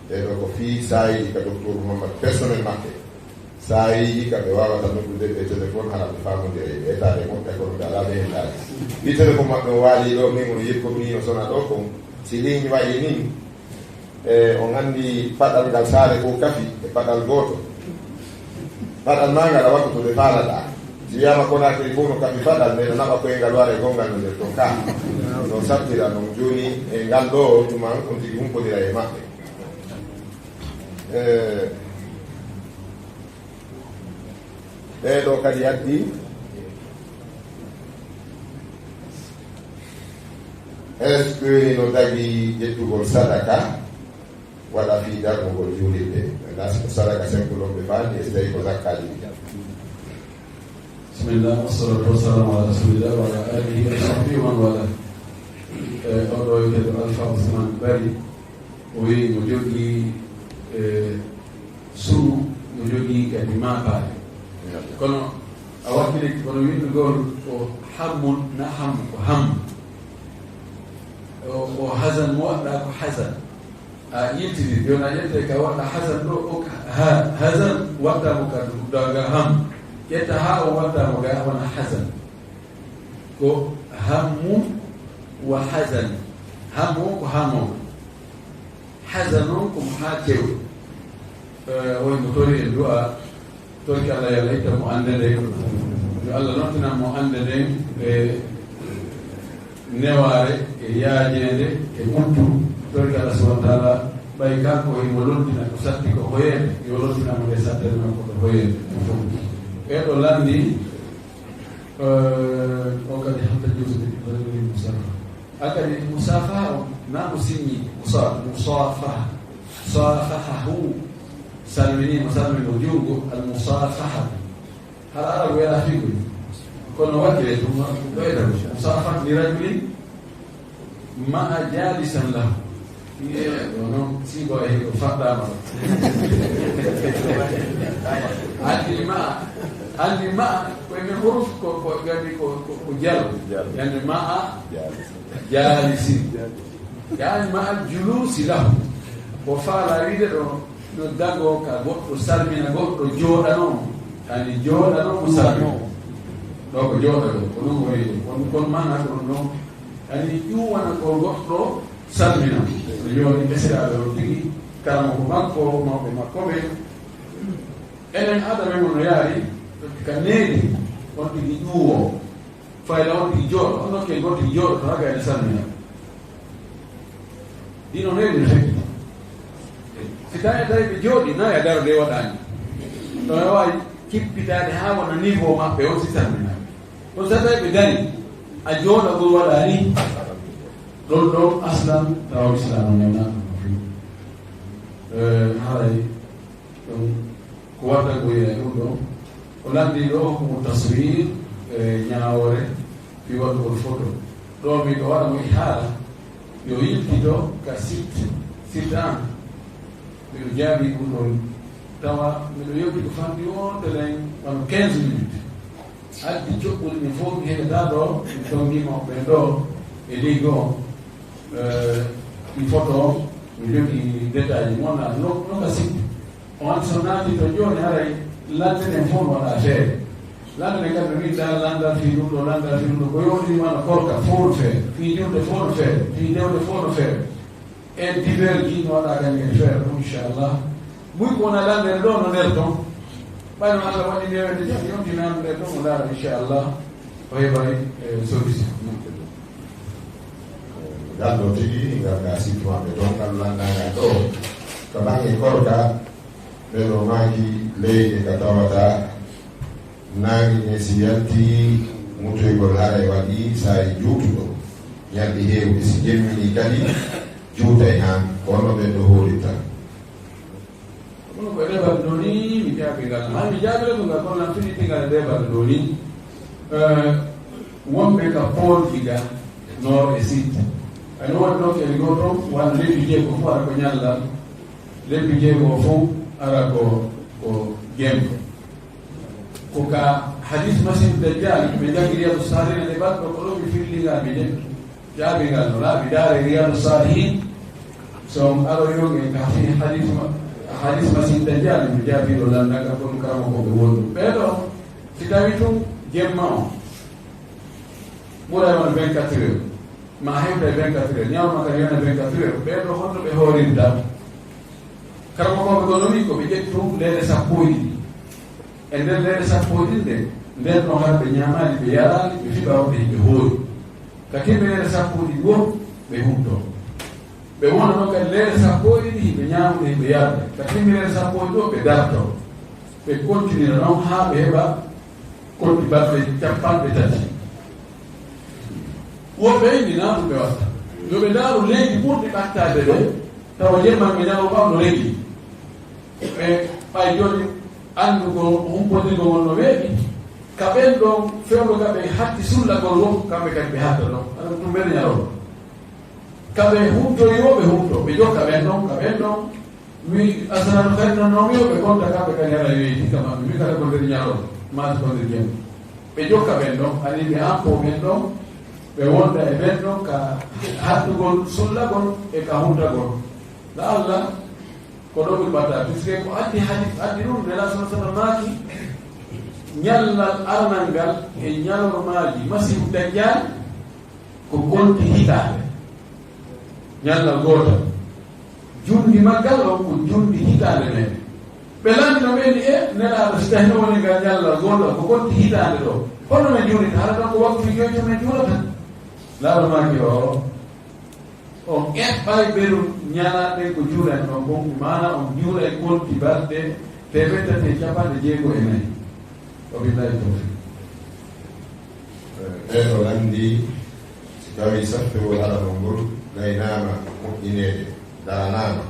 ɓeeɗo ko fii saayiiji ka docteur Mouhammad personnel maɓɓe. Saayiiji ka ɓe waawata noddude ɓe téléphone hara ɓe faamondira e ɓe etaade moƴƴa kono ɓe alaa ɓe hettaade. Wi téléphone maɓɓe o waali ɗo min on yekko mi o sona ɗo kon si ligne wayi nin. E on anndi paɗal ngal saare fof kafi e paɗal gooto. Paɗal maa ngal a wattu to ɓe faalaɗaa. Si wiyaama Konaakiri fof no kafi paɗal nde no naɓa koye ngal wara e gonngal no nder ton kaa. No sattira noon jooni e ngal ɗo tuma on tigi humpondira e maɓɓe. E ɓeeɗo kadi addi est-ce que hino dagi ƴettugol sadaka waɗa fii darnugol juulirde? Nasi ko sadaka simple on ɓe faami e so tawi ko zakkaaji ɗi. Bismillah, wassalatu wassalamu ala rasulillah wa ala alihi wa sahbihi wa man wala. E oɗo wiyeteeɗo Alpha Ousmane Bari, o wiyi mo jogii e sumu, mo jogii kadi maapaare. Kono a waɗɗinii kono winndugol ko hammun na hammu ko hammu. O, o hasan mo waɗɗa ko hasan. A yiltini, jooni a ƴettay ka waɗɗa hasan ɗo, o ha, hasan waɗɗa mo ka danga hammu. Ƴetta ha o waɗɗa mo ga wona hasan. Ko hammu wa hasan. Hammu ko hammu. Hasan on ko mo haa kew. Eh, woni mo tori en du'a, torki Allah yo Allah itta mo annde nden. Yo Allah nottinan mo annde nden e newaare, e yaajeende, e ɓuttu. Torki Allah subhanahu wa ta'ala, ɓay kanko himo lottina ko satti ko hoyeede, yo lottinan mo nde sattere non ko ɗo hoyeede. Ɗum fof. E ɗo lanndi, eh, o kadi hanta juusude, rajulin musafa. Akadi musafaha o, na o sinyi musa-, musafaha. Safahahu. Salmini mo, salmini mo juugo, al musafaha. Hara Arabu wela figo. Kono wakkile ɗum, ɗum ɗo e ɗum. Musafaha li rajulin ma'a jalisan lahu. Iye, ɗo noon, si ko e ko faɗɗaama ɗo. Anndi ma'a, anndi ma'a, ko e men huruf ko, ko, gandi ko, ko, ko jalo. Jalo. Gandi ma'a, jalo. Jaalisin. Yaani ma'al juluusi lahu. Ko faalaa wiide ɗo, no dagoo ka goɗɗo salmina goɗɗo jooɗanoo mo. Yaani jooɗanoo mo salmina. Ɗo ko jooɗanoo, ko ɗum woni ɗum. Kono, kono maanaa ko ɗum ɗon. Yaani ƴuwana ko goɗɗo salmina. No jooni esiraaɓe on tigi, karamoko makko, mawɓe makko ɓe. Enen aada men on no yaari, ka needi, on tigi ƴuwoo. Fayda on tigi jooɗo, on nokke goto tigi jooɗo, to hagga ene salmina. Dino ne ene fekki. Si tawi, tawi ɓe jooɗi, na ya daro de waɗaani. Ɗo e waawi kippitaade haa wona niveau maɓɓe on si salmina. Kono so tawi ɓe dari, a jooɗagol waɗaani. Ɗon ɗon aslan, tawa Islam on nana ɗum. Eh, haray ɗum ko watta ko yina e ɗum ɗo. O lanndi ɗo ko mo taswir, e ñaawoore, fi waɗugol photo. Ɗo miɗo waɗa mo ihaala, yo yiltito ka site, site an. Miɗo jaabi ɗum ɗon, tawa miɗo yewti ko fanɗi wonde len wano quinze minutes. Addi coɓɓuli min fof mi heɓata ɗo, mi tonngiima ɓen ɗo e leydi o. Eh, ɗi photo o, mi jogii détail ji mon, no, no ka site. On so naati to jooni haray, Lanndee ɗen fof no waɗa feere. Lanndee ɗen kadi no wiɗɗa lanndal fii ɗum ɗo, lanndal fii ɗum ɗo. Ko yowndii wano korka fof no feere, fii julde fof no feere, fii dewle fof no feere. E diverji no waɗa kañum kadi feere ɗum, inchallah. Buy ko wona lanndere ɗo no nder ton. Ɓay no Allah waɗi newende jam, yonti naamnde ɗo mo ndaara, inchallah. O heɓay, eh, solution. Ngal ɗo tigi, ngal ka siftu maɓɓe toon, ngal lanndangal ɗo. Ka baŋŋe korka, ɓe ɗo maaki leyɗe ka tawata naange ne si yalti, mutoygol haray waɗi saa'i juutuɗo. Ñalɗi heewɗi si jemminii kadi, juutay haa, ko honno ɓen ɗo huurirta? Kono ko e ɗee balɗe ɗoo nii mi jaabii ngal. Haa mi jaabii ɗum ngal, kono lan fini tingal e ɗee balɗe ɗoo nii. Eh, wonɓe ka poolji ga, nord et sud. Ay no waɗi ɗoo kadi gooto, wano lebbi jeego fof ara ko ñallal. Lebbi jeego fof ara ko, ko jemma. Ko ka hadis Masiihu Dajjal, ɓe janngi Riyadu Saalihiina ɗe balɗe ɗoo, ko ɗoo mi firli ngal mi de. Jaabii ngal no laaɓi, ndaaree Riyadu Saalihiin. So on aroyii on e ka fii hadis ma-, hadis Masiihu Dajjal, mi jaabii ɗo lanndangal kon karamokooɓe wonɗo. Ɓee ɗoo, si tawii tun jemma on, ɓuray wona vingt-quatre heures, ma hewta e vingt-quatre heures, ñalawma kan yona vingt-quatre heures, ɓee ɗoo honno ɓe hoorirta? Karamokooɓe goo no wi'i ko ɓe ƴettu leɗɗe sappo e ɗiɗi. E nder leɗɗe sappo e ɗiɗi ɗen, nden ɗon hara ɓe ñaamaali, ɓe yaraali, ɓe fiɓa wonde hiɓe hoori. Ka timmi leɗɗe sappo e ɗiɗi goo, ɓe huntoo. Ɓe wona ɗon kadi leɗɗe sappo e ɗiɗi, hiɓe ñaamude, hiɓe yarde. Ka timmi leɗɗe sappo e ɗiɗi goo, ɓe dartoo. Ɓe kontinira non haa ɓe heɓa konti balɗe capanɗe tati. Woɓɓe inni naa ɗum ɓe watta. Yo ɓe ndaaru leydi ɓurndi ɓattaade ɓe, tawa jemma ɓe ñalawma on no rengi. Ɓe ɓay jooni anndu ko humpondirgol ngol no weeɓi. Ka ɓen ɗon fewndo ka ɓe hatti sullagol won, kamɓe kadi ɓe hatta ɗon. Aɗa ɗum ɓen ñalawma. Ka ɓe huntoo yo ɓe huntoo, ɓe jokka ɓen ɗon, ka ɓen ɗon. Mi asanaanu kadi no, no mi yo ɓe konta kamɓe kadi hara yo e jikka maɓɓe, mi kala ko nder ñalawma, maa ko nder jemma. Ɓe jokka ɓen ɗon, ani ɓe ampo ɓen ɗon, ɓe wonda e ɓen ɗon ka hattugol, sullagol e ka huntagol. La Allah, ko ɗo ɓuri ɓatta, puisque ko addi hadis, addi ɗum, Nela sallallahu alaihi wasallam maaki, ñallal aranal ngal e ñalormaaji Masiihu Dajjal, ko konti hitaande. Ñallal gootal. Jundi maggal on ko jundi hitaande men. Ɓe lanndino ɓe ni, e, Nelaaɗo, si tawi no woni ngal ñallal gootal, ko konti hitaande ɗo? Hono men juulirta? Hara ɗon ko waktu joy to men juulata? Laaɗo maaki o, on eɓɓay ɓeru ñalaaɗe ko juulan ɗon kon, maana on juulay konti balɗe teemeɗɗe tati e capanɗe jeego e nayi. Wabillahi tawfiq. Ɓee ɗo lanndi, si tawii saffewol aranol ngol gaynaama moƴƴineede, daranaama,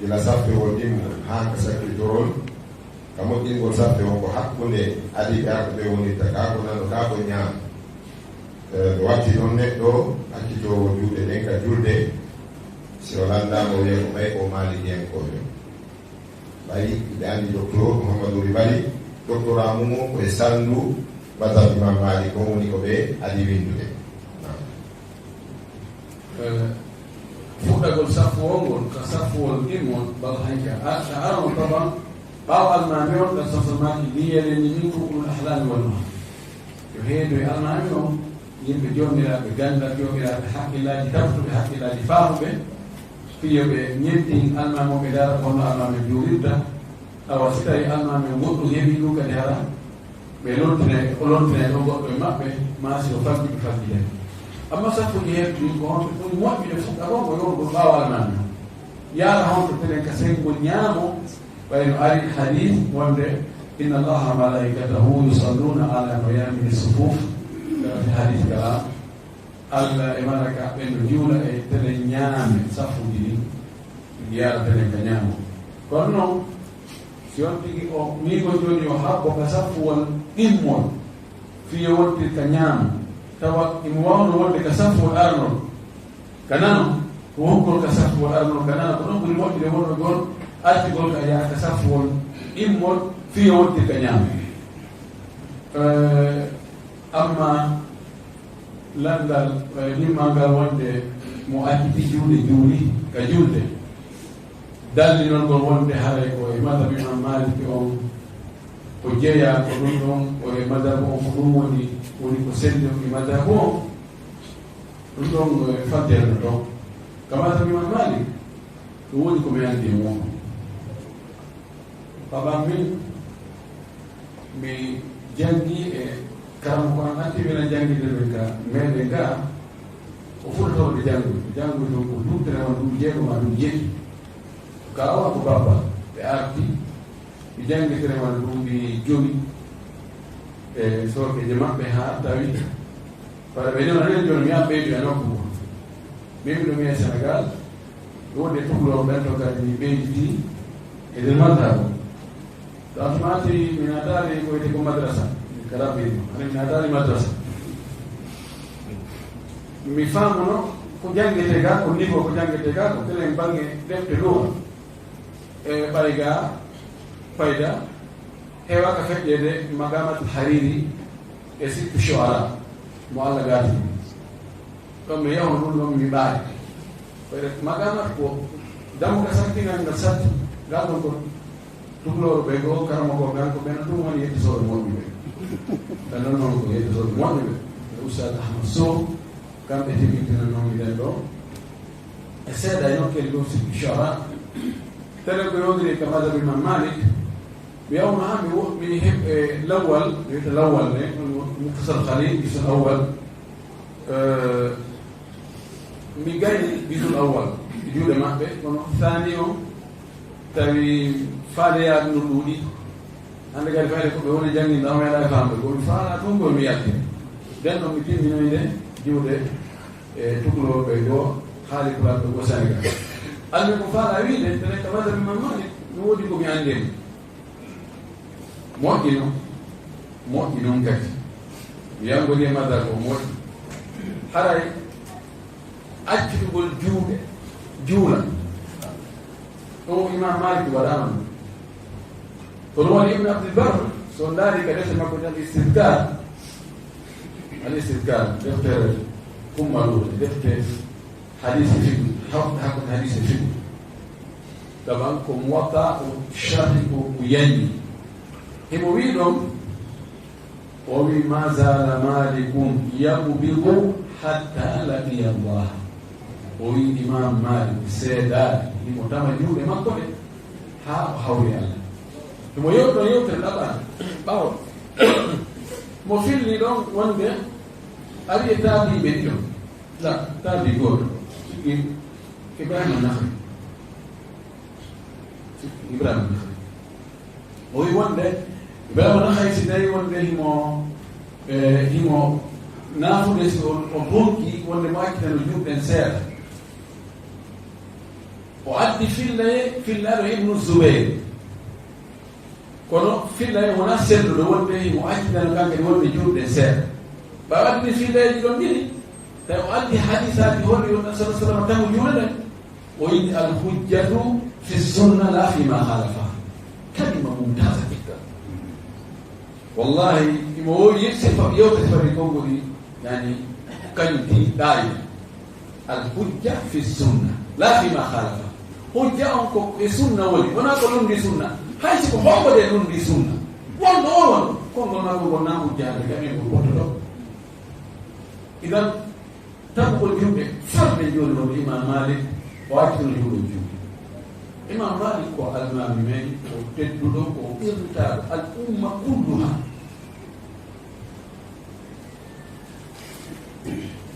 gila saffewol ɗimmo haa ka sakkitorol, ka moƴƴingol saffe on ko hakkunde adiiɓe arɓe ɓe wonirta, kaa ko nano, kaa ko ñaamo. E, ɓe watti noon neɗɗo accitoowo juuɗe ɗen ka julde, si o lanndaama o wiya ko ɓay ko maalikiyankoojo. Ɓay, ɓe anndi Docteur Mouhamadou Ribari, doctorat mum o ko e salndu mazhab Imam Malik, on woni ko ɓe adi winndude. Naam. Eh, fuɗɗagol saffu o ngol, ka saffuwol ɗimmol, bal hanki a, a, a aron taban, ɓaawo almaami on, ka saffu maaki, liyalani minkum ulul ahlami wal nuha. Yo heedo e almaami on, yimɓe joomiraaɓe ganndal, joomiraaɓe hakkillaaji, tabtuɓe hakkillaaji, faamuɓe, fii yo ɓe ñemtin almaami on, ɓe ndaara ko honno almaami on juulirta. Awa, si tawii almaami on goɗɗum heɓii ɗum kadi, hara ɓe lontinay, o lontinay ɗon goɗɗo e maɓɓe, maa si o faggi, ɓe faggitay. Amma saffuuji heɓɗi ko honɓe ɓuri moƴƴude fuɗɗa kon ko yowgol ɓaawo almaami on. Yaara honto telen ka senngol ñaamo, ɓay no ari hadis wonde, "Inna Allaha wa malaikatahu yusalluna ala mayamini sufuf." Fi hadis kala, Allah e malaikaaɓe no juula e telen ñaame saffuuji ɗin, yaara telen ka ñaamo. Kono non, si on tigi o miigo jooni o habbo ka saffuwol ɗimmol, fii yo wontir ka ñaamo, tawa imo wawno wonde ka saffuwol aranol, ka nano, ko hokkol ka saffuwol aranol ka nano, ko ɗon ɓuri moƴƴude wonnogol artigol ka yaha ka saffuwol ɗimmol, fii yo wontir ka ñaamo. Eh, amma lanndal, eh, ɗimmal ngal wonde mo acciti juuɗe juuli ka julde, dallinol ngol wonde haray ko e mazhab Imam Malik on Ko jeyaa ko ɗum ɗon, o e madhabu on, ko ɗum woni, woni ko selli on e madhabu on. Ɗum ɗon, e, fanteerno ɗon. Kama tawi Imam Malik, ɗum woni ko mi anndi e mum. Baba min, mi janngi e karamoko an, anndi wona jannginde min ka meɗen ga, o fuɗɗotoo ɓe janngude. Janngude ɗum ko duuɓi tati walla duuɓi jeego ma duuɓi jeeɗiɗi. Ka o ko baba, ɓe arti, mi janngi tati walla duuɓi jowi e sorkeeje maɓɓe haa tawi. Fare ɓe nana nen jooni, mi an ɓeydu e nokku. Min miɗo mi e Sénégal, wonde tukuloo ɓen to kadi mi ɓeyditi e nder madhab. Donc, mi naataali ko wiyetee ko madrasa, kala ɓe, ani mi naataali madrasa. Mi faamuno ko janngetee ga, ko niveau ko janngetee ga, ko telen bange defte luwa. E ɓay ga fayda, heewaka feƴƴeede Maqamatul Hariri e Sittu Shu'ara mo Allah gaati. Ɗon mi yahuno ɗum ɗon mi ɓaari. Fayda Maqamat ko dammugal sattingal ngal satti. Ngal ɗon ko tukulooɓe ɓe goo, karamoko ngal ko ɓen ɗum woni yettisooɓe moƴƴuɓe. Ɓen ɗon noon ko yettisooɓe moƴƴuɓe. E Oustaz Ahmad Sow, kamɓe tigi tinanoo mi ɗen ɗo. E seeɗa e nokkeeli ɗum Sittu Shu'ara. Tele ko yowndiri ka madhab Imam Malik. Mi yawma haa mi wo-, mi heɓ-, e, lawwal, mi wiyata lawwal ne, on wo-, Mukhtasar Khalil, gisul awwal. Eh, mi gayni gisul awwal, e juuɗe maɓɓe, kono saani on tawi faale yaade no ɗuuɗi. Hannde kadi fayde ko ɓe woni jannginde, o meeɗa e faamde. Ko mi faala tun ko mi yalti. Nden ɗon mi timminoy nde juuɗe e tukulooɓe goo, haali pulaar ɓe goo Senegal. Almi ko faala wiide, tele ka madhab Imam Malik, mi woodi ko mi anndi mo. Moƴƴi non, moƴƴi non kadi. Mi yanngori e madhab ko moƴƴi. Haray accitugol juuɗe, juula. Ɗum Imam Malik waɗaano ɗum. Kono woni Ibn Abdul Barr, so on ndaari ka defte makko tan Istidkar. Al Istidkar, deftere kummaluure, defte hadisi fiqh, hawta hakkunde hadisi fiqh. Taban ko Muwatta o sharhi ko, ko yanni. Himo wi'i ɗon, o wi'i, "Ma zala Malikun yaqbidu hatta laqiya Allah." O wi'i Imam Malik seedaali, himo tama juuɗe makko ɗe, haa o hawri Allah. Himo yewta yewtere ɗaɓɓaande. Ɓawo mo filli ɗon wonde ari e taabiiɓe ɗiɗo. La, taabi gooto. Sikki Ibrahima Nakhai. Sikki Ibrahima Nakhai. O wi wonde, Ibrahima Nakhai si tawi wonde himo, eh, himo naafude si o, o bonki wonde mo accitano juuɗe ɗen seeɗa. O addi fillaye, fillaɗo Ibnu Zubayr. Kono fillaye wona selluɗo wonde himo accitano kanko wonde juuɗe seeɗa. Ɓa addi fillayeji ɗon ɗiɗi, tawi o addi hadisaaji holli wonde sallallahu alaihi wasallam tamu juuɗe ɗen. O inni, "Al hujjatu fi sunna la fi ma khalafa." Kalima mumtaza jiddan. Wallahi, imo wowi sifa, yewta sifa ɗi konngol ɗi, yani, kañum ti ɗaayi. Al hujja fi sunna, la fi ma khalafa. Hujja on ko e sunna woni, wona ko lundi sunna. Hay si ko hombo de lundi sunna. Wonɗo o won, konngol makko ngol na hujja hande kam en ko wonɗo ɗo. Idan, tabugol juuɗe, farde jooni won Imam Malik, o accitino juuɗe juuɗe. Imam Malik ko almaami men, ko tedduɗo, ko ɓirnitaaɗo, al umma kulluha.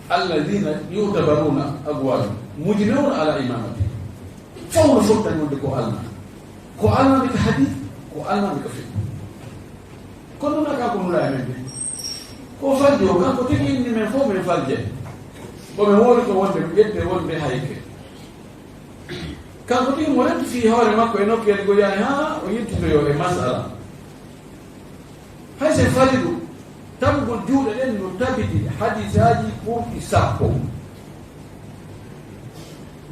Alladhina yu'tabaruna aqwaman mujma'una ala imamati. Fof no fottani wonde ko alma. Ko alma ka hadith, ko alma ka fiqh. Kono noon aka ko nulaa e men de. Ko faljo, kanko tigi inni men fof men falje. Ko men woni ko wonde, ƴette wonde hayke. Kanko tigi mo renti fii hoore makko e nokkeeli go yaani haa o yiltitoyo e masala. Hay se falidu, tabugol juuɗe ɗen no tabiti hadisaaji ɓurɗi sappo.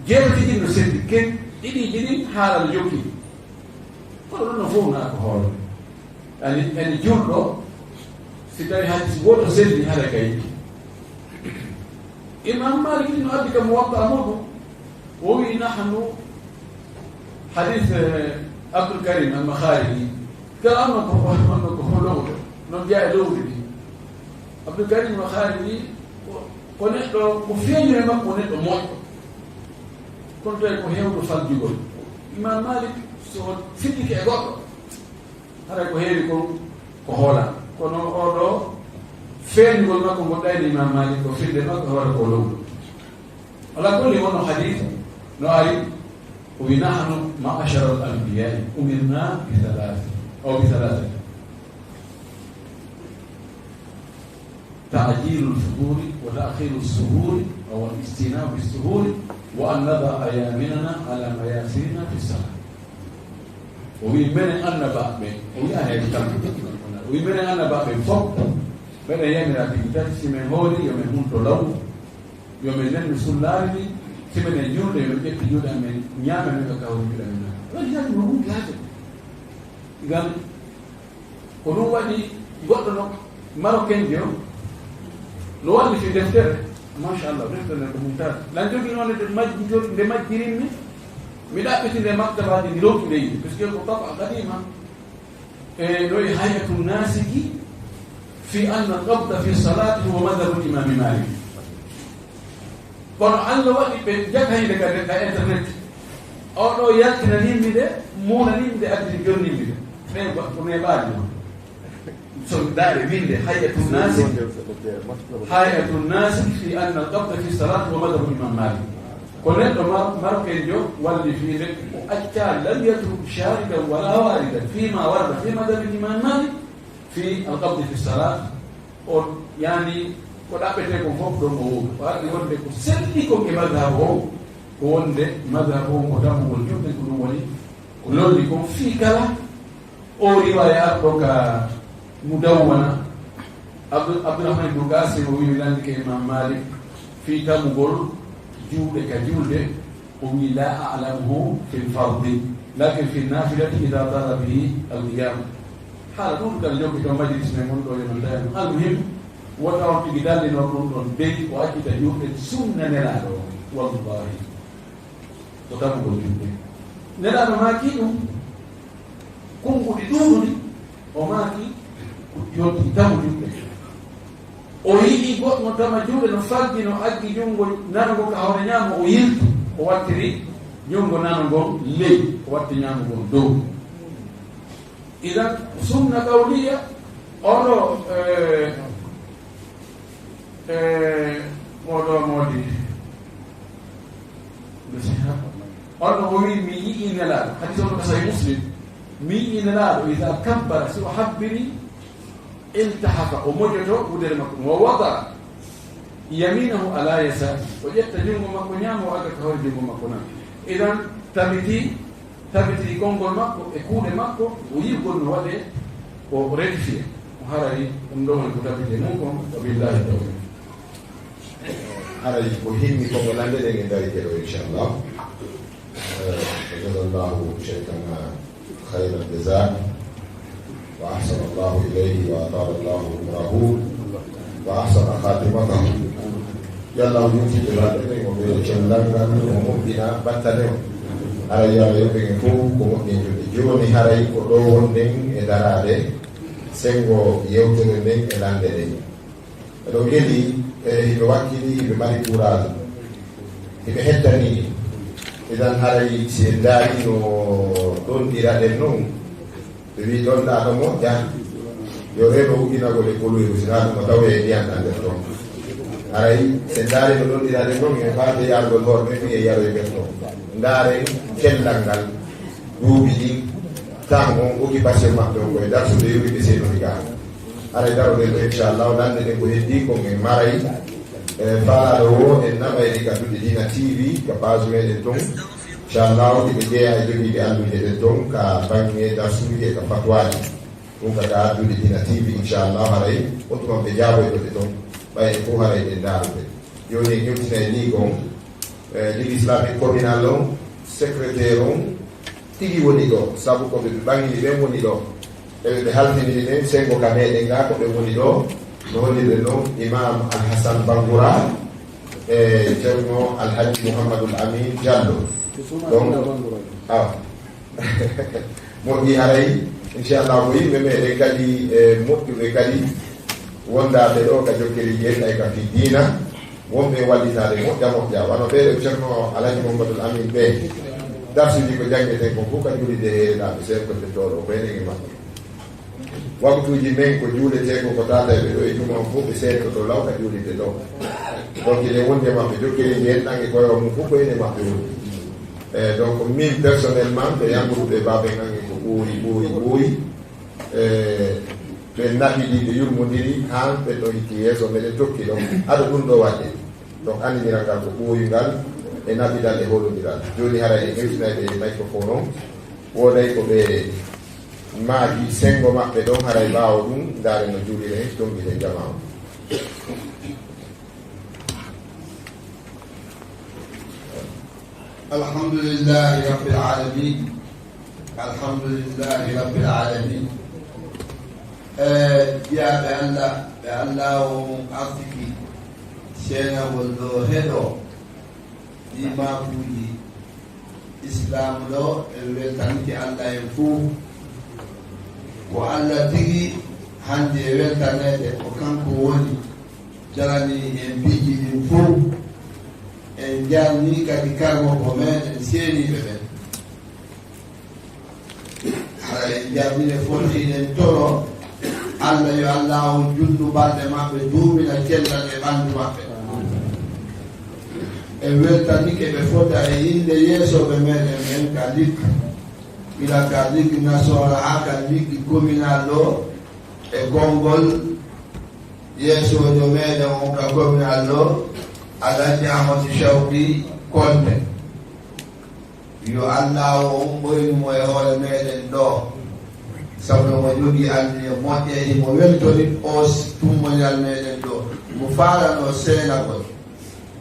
Jeetati ɗin no selli, ken ɗiɗiiji ɗin haala no jokki. Kono ɗum no fof na ko hoore. Ani, ani julɗo, si tawi hadis gooto selli, hara kay. Imam Malik no addi ka Muwatta muɗum, o wi, "Nahnu," hadis, eh, Abdul Karim Al-Makhariji, Kala on ko, on ko lowɗo, non jeyaa e lowdi ndi. Abdul Karim no haali ni, ko, ko neɗɗo, ko feeñude makko, ko neɗɗo moƴƴo. Kono tawi ko heewɗo faljugol. Imam Malik, so fiɗɗike e goɗɗo, haray ko heewi kon ko hoolaa. Kono oo ɗoo, feeñugol makko ngo ɗayni Imam Malik, ko firnde makko, hoore ko lowɗo. Ala kulli, wonno hadith no ari, o wi, "Nahnu ma'ashara al-anbiya umirna bi thalath, aw bi thalath. Ta'jil al-futur wa ta'khir as-suhur, aw al-istina bi as-suhur, wa an nada ayaminana ala mayasirina fi salah." O wi, "Menen annabaaɓe," o wi, "Anen kam." O wi, "Menen annabaaɓe fof, meɗen yamira tigi tati, si men hoori, yo men hunto law, yo men nennu sullaari ndi, si meɗen juulde, yo men ƴettu juuɗe amen, ñaama men ka kawri juuɗe amen nana." Woni hannde no wonde haade. Ngam ko ɗum waɗi goɗɗo no Marocain jo, no walliti deftere, machallah, deftere nde ko mum tan. Lan jogii noon nde majji-, nde majjirinmi, mi ɗaɓɓiti nde maktabaaji ndi ronki nde yiɗi, parce que ko taba qadima. E ɗo e hay'atu nasiki fi anna al-qabda fi salati huwa madhhabu al-imam Malik. Kono Allah waɗi ɓe jaka hinde ka, ka internet. O ɗo yaltinanimmi nde, muunanimmi nde, addi jonnimmi nde. Ɓe ba-, ko neɓaali noon. So ndaare winde hay'atu nasik, hay'atu nasik fi anna al-qabda fi salat wa madhhabu imam Malik. Ko neɗɗo Mar-, Marocain jo walli fii nde, o acca lam yatruk sharidan wala waridan fi ma warada fi madhhabi imam Malik fi al-qabdi fi salat. O yani ko ɗaɓɓetee kon fof ɗon o wowli. O ardi wonde ko selli kon e madhhabu o, ko wonde madhhabu o ko dammugol juɗɗe, ko ɗum woni ko lolli kon fii kala o riwaya arɗo ka Mudawwana. Abdu-, Abdurrahman ibn Qasim o wi, mi landike Imam Malik fii tamugol juuɗe ka julde, o wi, "La a'lamuhu fil fardi, lakin fin nafilati idha tala bihi al-qiyam." Haala ɗum kan jokki to majlis men on ɗo yonanta en. Al-muhim, wota on tigi dallinor ɗum ɗon dey, o accita juuɗe sunna Nelaaɗo on. Wallahi. Ko tamugol juuɗe. Nelaaɗo maaki ɗum, konnguɗi ɗuuɗuɗi, o maaki, yonti tamu juuɗe. O yi'i goɗɗo no tama juuɗe no faggi, no aggi junngo nano ngo ka hoore ñaamo, o yilti, o wattiri junngo nano ngon ley, o watti ñaamo ngon dow. Idan, sunna qawliya, oɗo, eh, eh, oɗo moodi. Oɗo o wi, mi yi'i Nelaaɗo, hadis on ko Sahih Muslim, mi yi'i Nelaaɗo, "Iza kabbara", si o habbiri, "iltahafa", o moƴoto wudere makko, "wa wada yaminahu ala yasari", o ƴetta junngo makko ñaamo, o agga ka hoore junngo makko nano. Idan, tabiti, tabiti konngol makko e kuuɗe makko, o yi'ugol no waɗee, o rectifié. O haray ɗum ɗo woni ko tabiti e mum kon, wa billahi tawfiq. Haray ko himmi ko mo lande ɗen e dari keɗo, inchallah. Eh, jazallahu shaykhana khayral jaza, wa ahsana Allahu ilayhi, wa atala Allahu umrahu, wa ahsana khatimatahu. Yo Allah yurtinde balɗe ɗen, o ɓeyda cellal ngal, o moƴƴina battane o. Haray yo Allah yoɓ en fof ko moƴƴen jodde. Jooni haray ko ɗo wonɗen e daraade senngo yewtere nden e lande ɗen. Eɗo ngeli, e hiɓe wakkili, hiɓe mari courage, hiɓe hettani. Idan haray si en ndaari no ɗonɗiraɗen non, ɓe wi ɗonɗa ɗo moƴƴa, yo reeno uddinagol e koloyru, si naa ɗum o tawoya e ndiyan ɗan nder ton. Haray si en ndaari no ɗonɗiraɗen non, en faade yargol hoore men, mi e yaroy nder ton. Ndaaren cellal ngal, duuɓi ɗin, temps on, occupation maɓɓe on, koye darsude yori ɓe seenori gaa. Haray daroɗen ɗo, inchallah, lande ɗen ko heddi kon en maray. E, faalaaɗo wo, en naɓay ɗi ka Duɗe Diina T V, ka page meɗen ton. Inchallah, ɗiɓe jeeya e jogiiɓe alluuje ɗen ton, ka baŋŋe darsuuji e ka fatwaaji. Ɗum ka, ka Duɗe Diina T V, inchallah, haray, o tuma ɓe jaaboyto ɗe ton. Ɓay e fof haray ɗen daarude. Jooni en hewtinay ni kon, e, Ligue Islamique Communal on, secrétaire on, tigi woni ɗo, sabu ko ɓe ɓaŋini ɓen woni ɗo. Eɓe ɓe halfiniri ɓen, senngo ka meɗen ga ko ɓe woni ɗo, no hollirde non, Imam Alhassan Bangura e Ceerno Alhaji Mouhamadoul Amin Diallo. Donc, awa. Moƴƴi haray, Inchallah, ko yimɓe meɗen kadi e moƴƴuɓe kadi wondaaɓe ɗo ka jokkere yiyeeɗa e ka fii diina, wonɓe e wallitaade moƴƴa moƴƴa, wano ɓeeɗo Ceerno Alhaji Muhammadul Amin ɓe. Darsuuji ko janngeten kon fof ka juulirde heerenaaɓe seertoɓe toɗo ko enen e maɓɓe. Waktuuji men ko juuletee ko, ko taatayɓe ɗo e juma on fof ɓe seertoto law ka juulirde ɗo. Donc, eɗen wondi e maɓɓe, jokkere nde en ɗan e koyra mum fof ko enen e maɓɓe woni. E donc, min personnellement, ko yangude ɓe baaben an e ko ɓooyi, ɓooyi, ɓooyi. E ɓe naɓidi, ɓe yurmodiri, haa ɓe ɗo itti yeeso, meɗen tokki ɗon. Ado ɗum ɗo waɗde. Donc, anndindiral ngal ko ɓooyungal e naɓidal e hoolondiral. Jooni haray en hewtinay ɓe microphone on. Wooday ko ɓe maaki senngo maɓɓe ɗon, haray ɓaawo ɗum, ndaaren no juuliree, tonngiten jamaa on. Alhamdulillahi Rabbil Alamin. Alhamdulillahi Rabbil Alamin. E jiyaaɓe Allah, ɓe Allah o mum arsiki seenagol ɗo heɗo ɗi maakuuji Islaam ɗo, en weltanike Allah en fuu. Ko Allah tigi hannde e weltaneede, ko kanko woni jarani en piiji ɗin fuu. En jarni kadi karmoko meɗen seeniiɓe ɓen. Hara en jarnire fof, hiɗen toro Allah yo Allah o junnu balɗe maɓɓe, duumina cellal e ɓanndu maɓɓe. En weltanike ɓe fota e innde yeesooɓe meɗen ɓen ka Ligue, gila ka Ligue nationale haa ka Ligue communale ɗo, e konngol yeesoojo meɗen on ka communale ɗo, Alhaji Amadou Shawki Konte. Yo Allah o ummoynu mo e hoore meɗen ɗo, sabu no mo jogii anniya moƴƴa, himo weltori o s-, tummondiral meɗen ɗo. Mo faalano seenagol,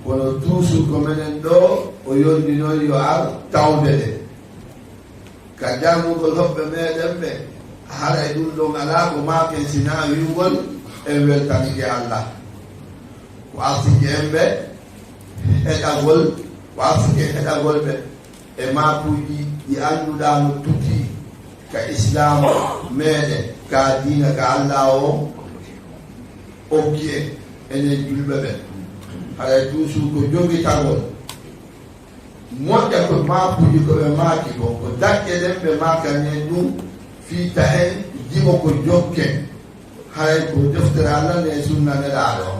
kono toujours ko menen ɗo o yondinoyi yo ar tawde ɗe. Ka jangugol hoɓɓe meɗen ɓe, haray ɗum ɗon alaa ko maaken sinaa wi'ugol en weltanike Allah. Ko arsike en ɓe heɗagol, ko arsike en heɗagol ɓe e maakuuji ɗi annduɗaa no tuti ka Islaam meɗen, ka diina ka Allah o okki en, enen julɓe ɓen. Haray toujours ko jogitagol moƴƴa ko maakuuji ko ɓe maaki kon, ko daƴƴe ɗen ɓe maakani en ɗum, fii ta en jimo ko jokken. Haray ko deftere Allah nde e sunna Nelaaɗo.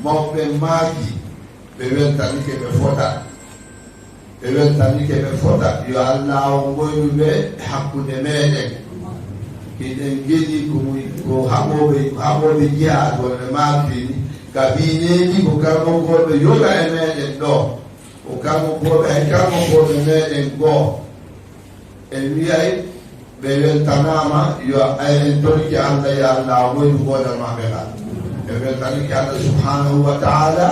Mawɓe maaki, ɓe weltanike ɓe fota. Ɓe weltanike ɓe fota. Yo Allah o moynu ɓe e hakkunde meɗen. Hiɗen ngeɗi ko mu-, ko haɓooɓe, ko haɓooɓe jihaad, wonɓe maaki ni, ka biineeji ko karmokooɓe yoga e meɗen ɗo. Ko karmokooɓe, hay karmokooɓe meɗen goo. En wiyay ɓe weltanaama, yo ay en torike Allah, yo Allah woynu goodal maɓɓe ngal. En weltanike Allah subhanahu wa ta'ala,